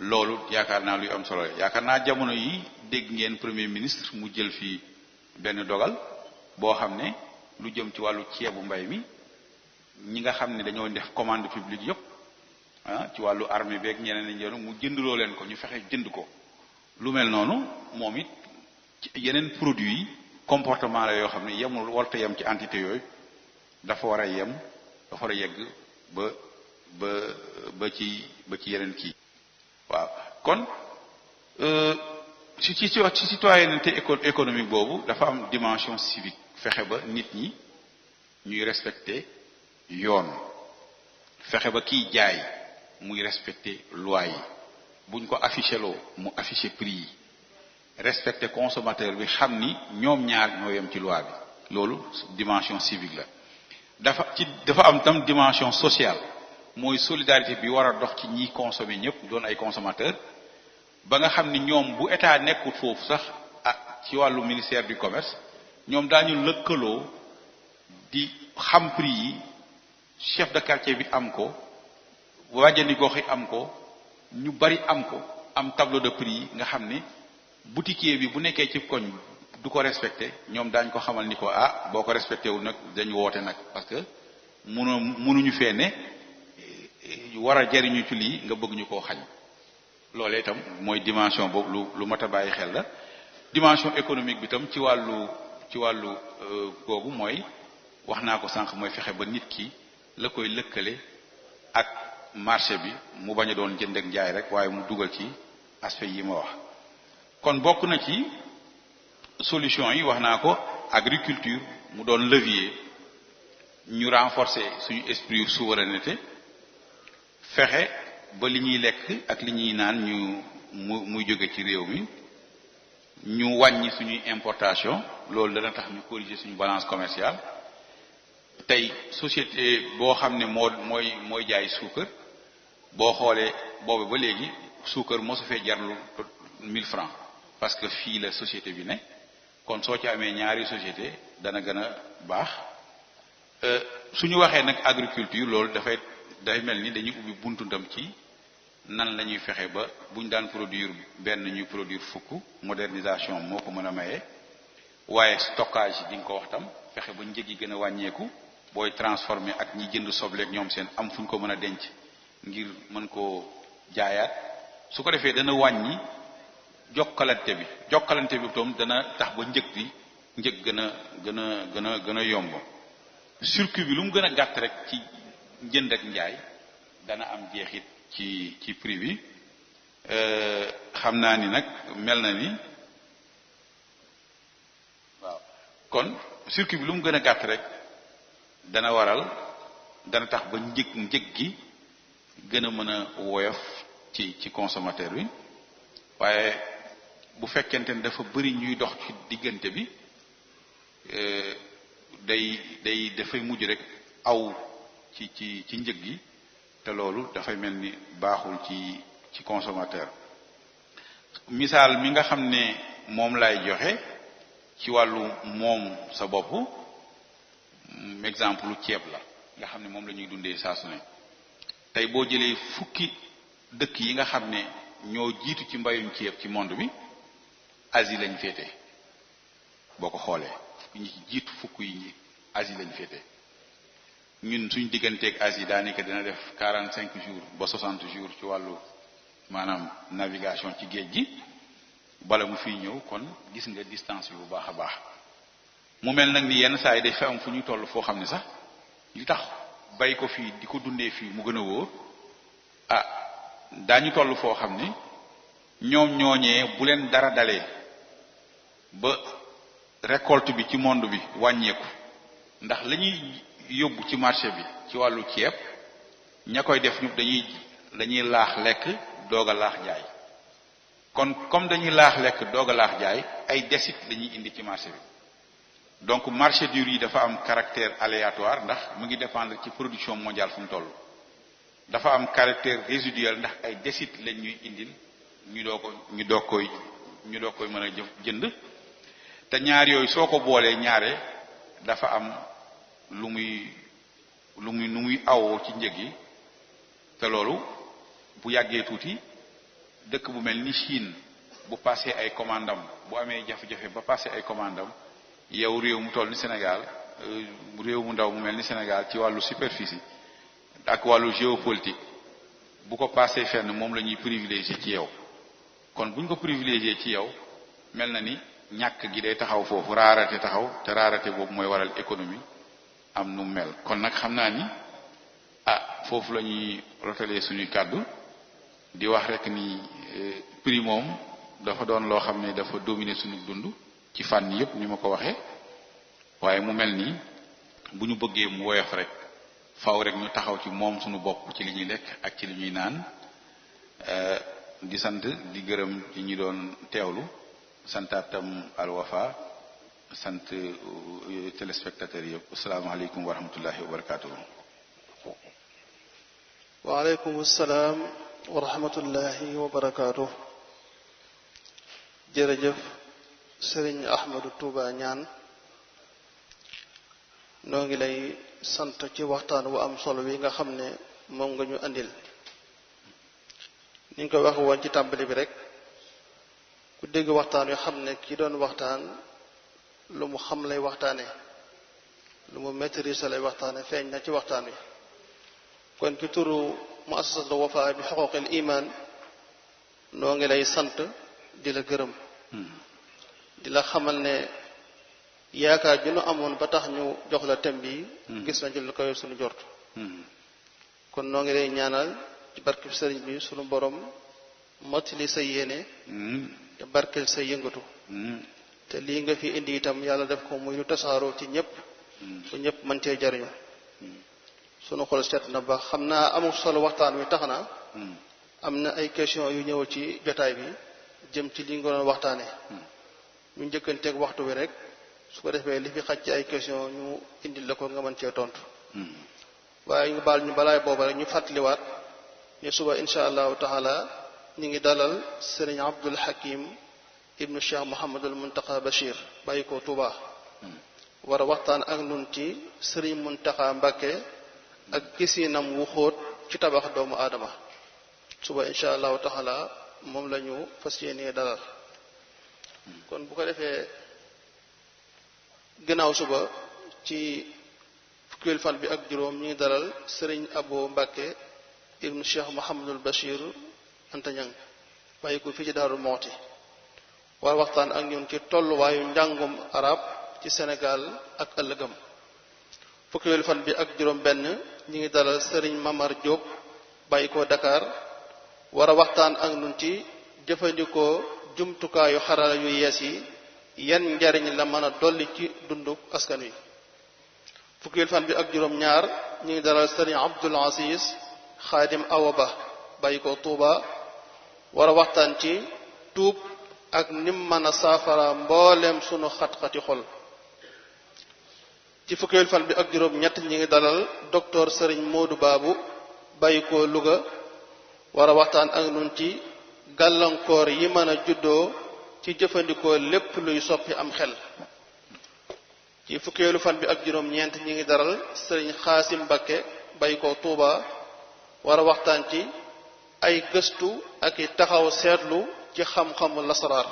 loolu yaakaar naa luy am solo la. yaakaar naa jamono yi dégg ngeen premier ministre mu jël fii benn dogal boo xam ne lu jëm ci wàllu ceebu mbay mi, ñi nga xam ne dañoo def commande publique yépp ci wàllu armée beeg ñeneen ñi jënd mu jëndloo leen ko, ñu fexe jënd ko. lu mel noonu moom it ci yeneen produits yi comportement la yoo xam ne yemul warta yem ci entité yooyu, dafa war a yem, dafa war a yegg ba ci yeneen kii. waaw kon ci citoyenneté économique boobu dafa am dimension civique, fexe ba nit ñi ñuy respecter yoon, fexe ba kiy jaay muy respecter loi yi, buñ ko affiché loo mu affiché prix yi, respecter consommateur bi xam ni ñoom ñaar ñoo yem ci loi bi. loolu dimension civique la. dafa am tam dimension sociale, mooy solidarité bi war a dox ci ñiy consommer ñëpp doon ay consommateurs, ba nga xam ni ñoom bu état nekkul foofu sax ci wàllu ministère du commerce, ñoom daañu lëkkaloo di xam prix yi, chef de quartier bi am ko, wàjjani gox yi am ko, ñu bari am ko, am tableau de prix yi nga xam ni boutiquier bi bu nekkee ci koñ du ko respecté, ñoom daañ ko xamal ni ko boo ko respecté wul nag dañu woote nag, parce que mënuñu fee ne war a jariñu ci lii nga bëgg ñu koo xañ. loolee itam mooy dimension boobu lu mat a bàyyi xel la. dimension économique bi tam ci wàllu googu mooy wax naa ko sànq, mooy fexe ba nit ki la koy lëkkale ak marché bi mu bañ a doon jënd ak njaay rek, waaye mu dugal ci aspect yi ma wax. kon bokk na ci solution yi wax naa ko, agriculture mu doon levier, ñu renforcer suñu esprit souveraineté, fexe ba li ñuy lekk ak li ñuy naan muy jóge ci réew mi, ñu wàññi suñuy importation. loolu dana tax ñu corriger suñu balance commerciale. tey société boo xam ne mooy jaay suukar, boo xoolee boobu ba léegi suukar mosu fee jar lu 1000 francs, parce que fii la société bi ne. kon soo ci amee ñaari société dana gën a baax. suñu waxee nag agriculture, loolu dafay mel ni dañuy ubbi buntuntam ci nan la ñuy fexe ba buñ daan produire benn ñuy produire fukk. modernisation moo ko mën a maye, waaye stockage yi di nga ko wax tam, fexe ba njëg yi gën a wàññeeku, booy transformer ak ñi jënd sobleeg ñoom seen am fuñ ko mën a denc ngir mën koo jaayaat. su ko defee dana wàññi jokkalante bi tam dana tax ba njëg gën a yomb. circuit bi lu mu gën a gàtt rek ci njënd ak njaay dana am jeexit ci prix bi. xam naa ni nag mel na ni waaw, kon circuit bi lu mu gën a gàtt rek dana tax ba njëg gi gën a mën a woyof ci consommateur bi. waaye bu fekkente ne dafa bari ñuy dox ci diggante bi, dafay mujj rek aw ci njëg gi, te loolu dafay mel ni baaxul ci consommateur. misaal mi nga xam ne moom lay joxe ci wàllu moom sa bopp, exemple lu ceeb la nga xam ne moom la ñuy dundee saa su ne. tey boo jëlee fukki dëkk yi nga xam ne ñoo jiitu ci mbayum ceeb ci monde bi, Asie lañ féete. boo ko xoolee ñi ci jiitu fukk yi Asie lañ féete. ñun suñ digganteeg Asie daanaka dina def 45 jours ba 60 jours ci wàllu maanaam navigation ci géej gi. bala mu fiy ñëw kon gis nga distance bi bu baax a baax mu mel nag ni yenn saa yi day fi am fu ñu toll foo xam ne sax li tax bay ko fii di ko dundee fii mu gën a wóor daañu toll foo xam ne ñoom ñooñee bu leen dara dalee ba récolte bi ci monde bi wàññeeku ndax la ñuy yóbbu ci marché bi ci wàllu ceeb ña koy def ñu dañuy laax lekk doog a laax jaay kon comme dañuy laax lekk doog a laax jaay ay desit lañuy indi ci marché bi donc marché du riz dafa am caractère aléatoire ndax mu ngi dépendre ci production mondiale fu mu toll dafa am caractère résiduel ndax ay desit lañ ñuy indil ñu doog koy mën a jënd te ñaar yooyu soo ko boolee ñaare dafa am nu muy awoo ci njëg yi te loolu bu yàggee tuuti dëkk bu mel ni Chine bu passé ay commandam bu amee jafe-jafe ba passé ay commandam yow réew mu toll ni Sénégal réew mu ndaw mu mel ni Sénégal ci wàllu superficie ak wàllu géopolitique bu ko passé fenn moom la ñuy privilégié ci yow kon bu ñu ko privilégié ci yow mel na ni ñàkk gi day taxaw foofu raarate taxaw te raarate boobu mooy waral économie am nu mel kon nag xam naa ni foofu la ñuy rotalee suñuy kàddu di wax rek ni prix moom dafa doon loo xam ne dafa dominer suñu dund ci fànn yépp ni ma ko waxee waaye mu mel ni bu ñu bëggee mu woyof rek faw rek ñu taxaw ci moom suñu bopp ci li ñuy lekk ak ci li ñuy naan di sant di gërëm ci ñi doon teewlu santaatam Al Wafa sant téléspectateurs yëpp asalaamaaleykum wa rahmatullahi wa barakatuhu
waaleykum salaam wa rahmatullahi wa barakatuh jërëjëf Sëriñ Ahmadou Touba Niane noo ngi lay sant ci waxtaan wu am solo wi nga xam ne moom nga ñu andil ni nga ko wax woon ci tàmbali bi rek ku dégg waxtaan wi xam ne ki doon waxtaan lu mu xam lay waxtaane lu mu maîtriser lay waxtaane feeñ na ci waxtaan wi kon ci turu muassasatul Wafa bi xuquqil iman noo ngi lay sant di la gërëm di la xamal ne yaakaar ju nu amoon ba tax ñu jox la thème bi gis nañ ci lu koy suñu jort kon noo ngi lay ñaanal ci barkeb sëriñ bi suñu borom mottali sa yéene te barkeel sa yëngatu te lii nga fi indi itam yàlla def ko muy lu tasaaroo ci ñëpp bu ñëpp mën cee jariñu sunu xol seet na ba xam naa amul solo waxtaan wi tax na am na ay question yu ñëw ci jotaay bi jëm ci li nga doon waxtaane ñu njëkkanteeg waxtu wi rek su ko defee li fi xaj ci ay question ñu indil la ko nga mën cee tontu waaye ñu baal ñu balaay booba rek ñu fàttaliwaat ne suba insha allahu taala ñu ngi dalal sëriñ Abdul Hakim ibnu Cheikh Mouhamadul Muntaqa Bachir bàyyi ko Touba war a waxtaan ak nun ci sëriñ Muntaqa Mbàkke ak gisinam wu xóot ci tabax doomu aadama suba insha allahu taala moom la ñu fas yéenee dalal kon bu ko defee gannaaw suba ci fukkeel fan bi ak juróom ñu ngi dalal sëriñ Abo Mbàkke ibnu Cheikh Mouhamadul Bachir Antañang bàyyi ko fii ci Daaru Mooti war waxtaan ak ñun ci tolluwaayu njàngum arab ci Sénégal ak ëllëgam fukkeelu fan bi ak juróom benn ñu ngi dalal Serigne Mamar Diop bàyyi ko Dakar war a waxtaan ak ñun ci jëfandikoo jumtukaayu xarala yu yees yi yan njariñ la mën a dolli ci dundu askan wi fukkeelu fan bi ak juróom ñaar ñu ngi dalal Serigne Abdul Aziz Xaadim Awa Ba bàyyi ko Touba war a waxtaan ci tuub ak nim mën a saafara mbooleem sunu xat-xati xol ci fukkeelu fan bi ak juróom ñett ñi ngi dalal docteur Serigne Modou Babou bàyyi ko Louga war a waxtaan ak nun ci gàllankoor yi mën a juddoo ci jëfandikoo lépp luy soppi am xel ci fukkeelu fan bi ak juróom ñeent ñi ngi dalal Serigne Xaasim Mbakke bàyyi ko Touba war a waxtaan ci ay gëstu ak i taxaw seetlu ci xam-xamu lasaraar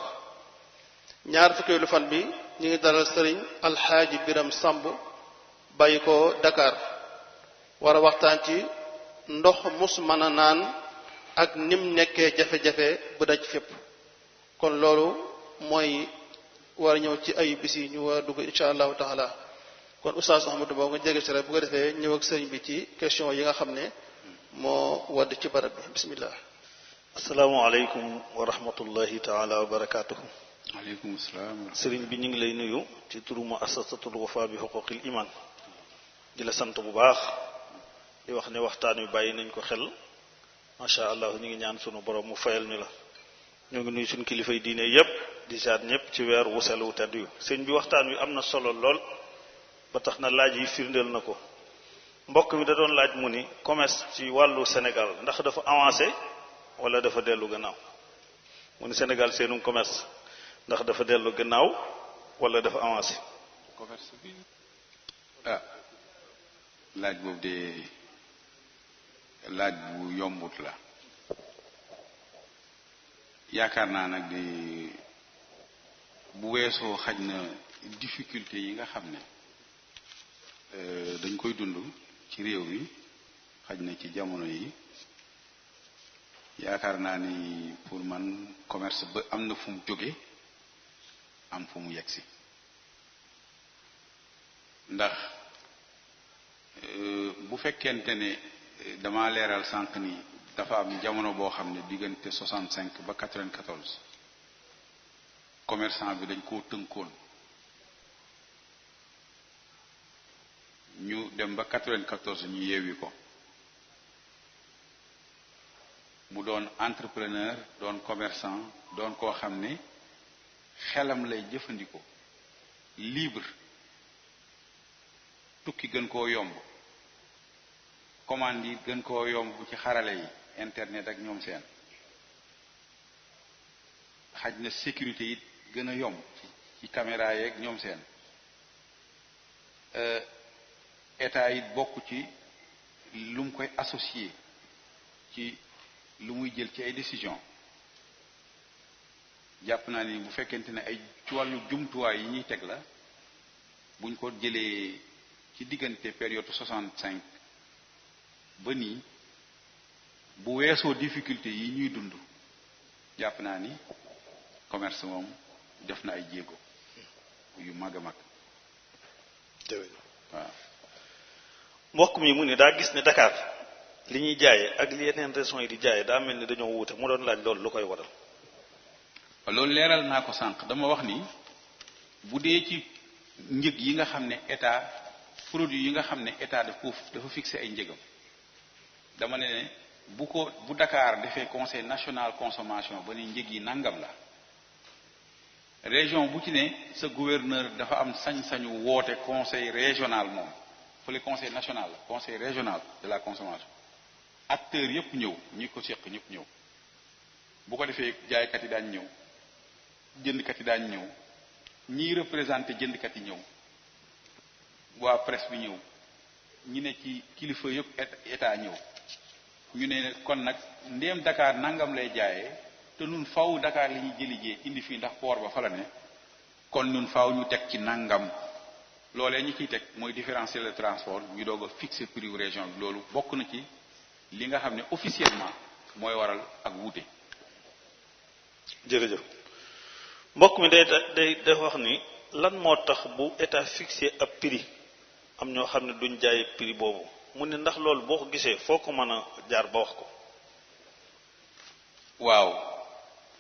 ñaar fukkeelu fan bi ñu ngi dalal sëriñ alxaaji biram samb bàyyi ko Dakar war a waxtaan ci ndox mus mën a naan ak nim nekkee jafe-jafe bu daj fépp kon loolu mooy war a ñëw ci ay bis yi ñu war a dugg insha allahu taala kon oustaz Ahmadou Mbow nga jege si rek bu ko defee ñëw ak sëriñ bi ci question yi nga xam ne moo wadd ci barab bi bismillah.
asalaamaaleykum wa rahmatullahi taala wa barakaatuhu.
waaleykum salaam.
sëriñ bi ñu ngi lay nuyu ci turu muassasatul Wafa bi xuquqil iman di la sant bu baax di wax ne waxtaan wi bàyyi nañ ko xel macha allah ñu ngi ñaan sunu borom mu fayal ñu la. ñoo ngi nuyu suñu kilifay diine yépp di saat ñëpp ci weer wu sell wu tedd yu sëñ bi waxtaan wi am na solo lool ba tax na laaj yi firndeel na ko mbokk mi da doon laaj mu ni commerce ci wàllu Sénégal ndax dafa avancé wala dafa dellu gannaaw mu ni Sénégal seenum commerce ndax dafa dellu gannaaw wala dafa avancé.
commerce bi laaj boobu de laaj bu yombut la. yaakaar naa nag di bu weesoo xaj na difficulté yi nga xam ne dañ koy dund ci réew mi xaj na ci jamono yi yaakaar naa ni pour man commerce ba am na fu mu jóge am fu mu yegsi ndax bu fekkente ne dama leeral sànq ni dafa am jamono boo xam ne diggante 65 ba 94 commerçant bi dañ koo tënkoon ñu dem ba 94 ñu yeewi ko mu doon entrepreneur doon commerçant doon koo xam ne xelam lay jëfandikoo libre tukki gën koo yomb commande yi gën koo yomb ci xarale yi internet ak ñoom seen xaj na sécurité yi gën a yomb ci caméra yeeg ñoom seen état yi bokk ci lu mu koy associé ci lu muy jël ci ay décision jàpp naa ni bu fekkente ne ay ci wàllu jumtuwaay yi ñuy teg la buñ ko jëlee ci diggante période 65 ba nii bu weesoo difficulté yi ñuy dund jàpp naa ni commerce moom def na ay jéego yu mag a mag. waaw.
mbokk mi mu ni daa gis ne Dakar li ñuy jaaye ak li yeneen régions yi di jaaye daa mel ni dañoo wuute mu doon laaj loolu lu koy waral.
loolu leeral naa ko sànq dama wax ni bu dee ci njëg yi nga xam ne état produit yi nga xam ne état dafa fixé ay njëgam dama ne bu Dakar defee conseil national consommation ba ni njëg yi nangam la région bu ci ne sa gouverneur dafa am sañ-sañu woote conseil régional moom fële conseil national la conseil régional de la consommation acteurs yépp ñëw ñi ko seq ñëpp ñëw bu ko defee jaaykat yi daañ ñëw jëndkat yi daañ ñëw ñiy représenté jëndkat yi ñëw waa presse bi ñëw ñi ne ci kilifa yëpp état ñëw ñu ne kon nag ndéem Dakar nangam lay jaayee te nun faw Dakar li ñuy jëlijee indi fii ndax port ba fa la ne kon nun faw ñu teg ci nangam loolee ñu ciy teg mooy différentiel de transport ñu doog a fixer prix région bi loolu bokk na ci li nga xam ne officiellement mooy waral ak wuute.
jërëjëf mbokk mi day wax ni lan moo tax bu état fixé ab prix am ñoo xam ne duñ jaay prix boobu mu ne ndax loolu boo ko gisee foo ko mën a jaar ba wax ko.
waaw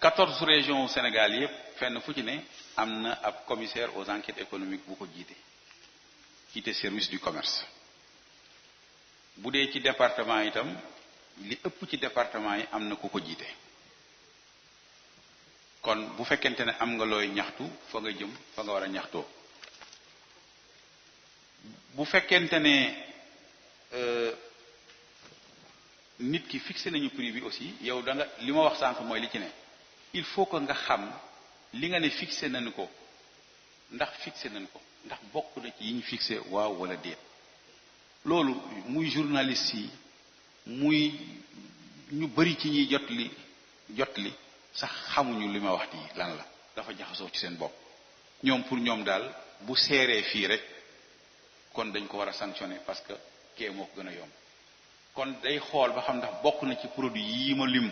14 régions Sénégal yépp fenn fu ci ne am na ab commissaire aux enquêtes économiques bu ko jiite service du commerce bu dee ci département itam li ëpp ci département yi am na ku ko jiite kon bu fekkente ne am nga looy ñaxtu fa nga jëm fa nga war a ñaxtoo bu fekkente ne nit ki fixé nañu prix bi aussi yow da nga li ma wax sànq mooy li ci ne il faut que nga xam li nga ne fixé nañu ko ndax fixé nañu ko ndax bokk na ci yi ñu fixé waaw wala déet loolu muy journaliste yi muy ñu bari ci ñuy jot li sax xamuñu li ma wax nii lan la dafa jaxasoo ci seen bopp ñoom pour ñoom daal bu seeree fii rek kon dañ ko war a sanctionner parce que kee moo ko gën a yomb kon day xool ba xam ndax bokk na ci produit yii ma lim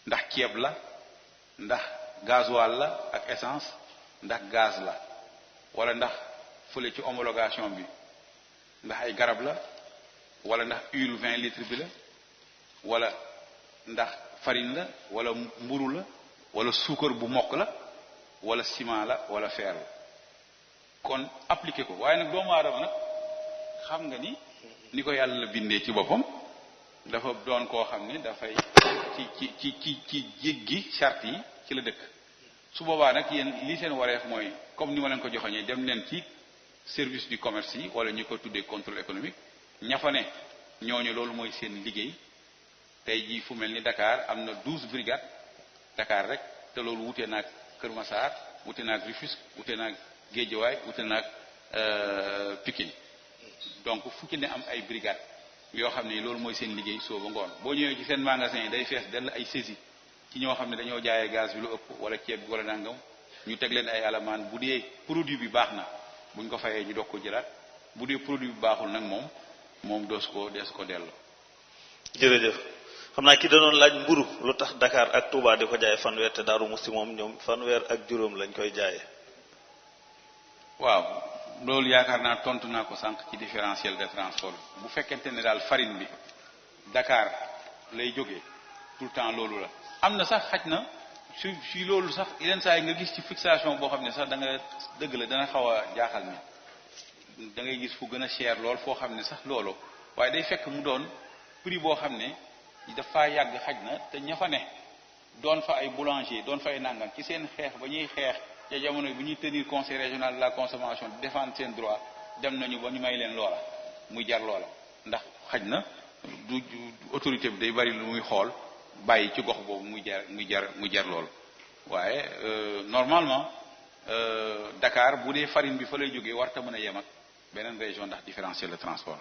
ndax ceeb la ndax gasoil la ak essence ndax gaz la wala ndax fële ci homologation bi ndax ay garab la wala ndax huile 20 litres bi la wala ndax farine la wala mburu la wala suukar bu mokk la wala ciment la wala fer la kon appliqué ko waaye nag doomu aadama nag xam nga ni ko yàlla la bindee ci boppam dafa doon koo xam ni dafay ci jéggi charte yi ci la dëkk su boobaa nag yéen lii seen wareef mooy comme ni ma leen ko joxoñee dem leen ci service du commerce yi wala ñu ko tuddee contrôle économique ña fa ne ñooñu loolu mooy seen liggéey tey jii fu mel ni Dakar am na 12 brigades Dakar rek te loolu wute naag Kër Massar wute naag Rufisque wute naag Guédiawaye wute naag Pikine donc fu ci ne am ay brigades yoo xam ne loolu mooy seen liggéey soo ba ngoon boo ñëwee ci seen magasin yi day fees dell ay saisie ci ñoo xam ne dañoo jaayee gaz bi lu ëpp wala ceeb bi wala nangam ñu teg leen ay alamaan bu dee produit bi baax na buñ ko fayee ñu doog ko jëlaat bu dee produit bi baaxul nag moom dees ko delloo.
jërëjëf xam naa ki da doon laaj mburu lu tax Dakar ak Touba di ko jaay fanweer te Daaru Musti moom ñoom fanweer ak juróom lañ koy jaayee.
waaw loolu yaakaar naa tontu naa ko sànq ci différentiel de transport bu fekkente ne daal farine bi Dakar lay jógee tout le temps loolu la. am na sax xaj na si loolu sax yeneen saa yi nga gis ci fixation boo xam ne sax da nga dëgg la dana xaw a jaaxal ni da ngay gis fu gën a cher lool foo xam ne sax loolu waaye day fekk mu doon prix boo xam ne dafa yàgg xaj na te ña fa ne doon fa ay boulanger doon fa ay nangam ci seen xeex ba ñuy xeex ca jamono bi ñuy tenir conseil régional de la consommation di défendre seen droit dem nañu ba ñu may leen loola muy jar loola ndax xaj na du autorité bi day bari lu muy xool bàyyi ci gox boobu muy jar loolu waaye normalement Dakar bu dee farine bi fa lay jógee warta mën a yem ak beneen région ndax différentiel de transport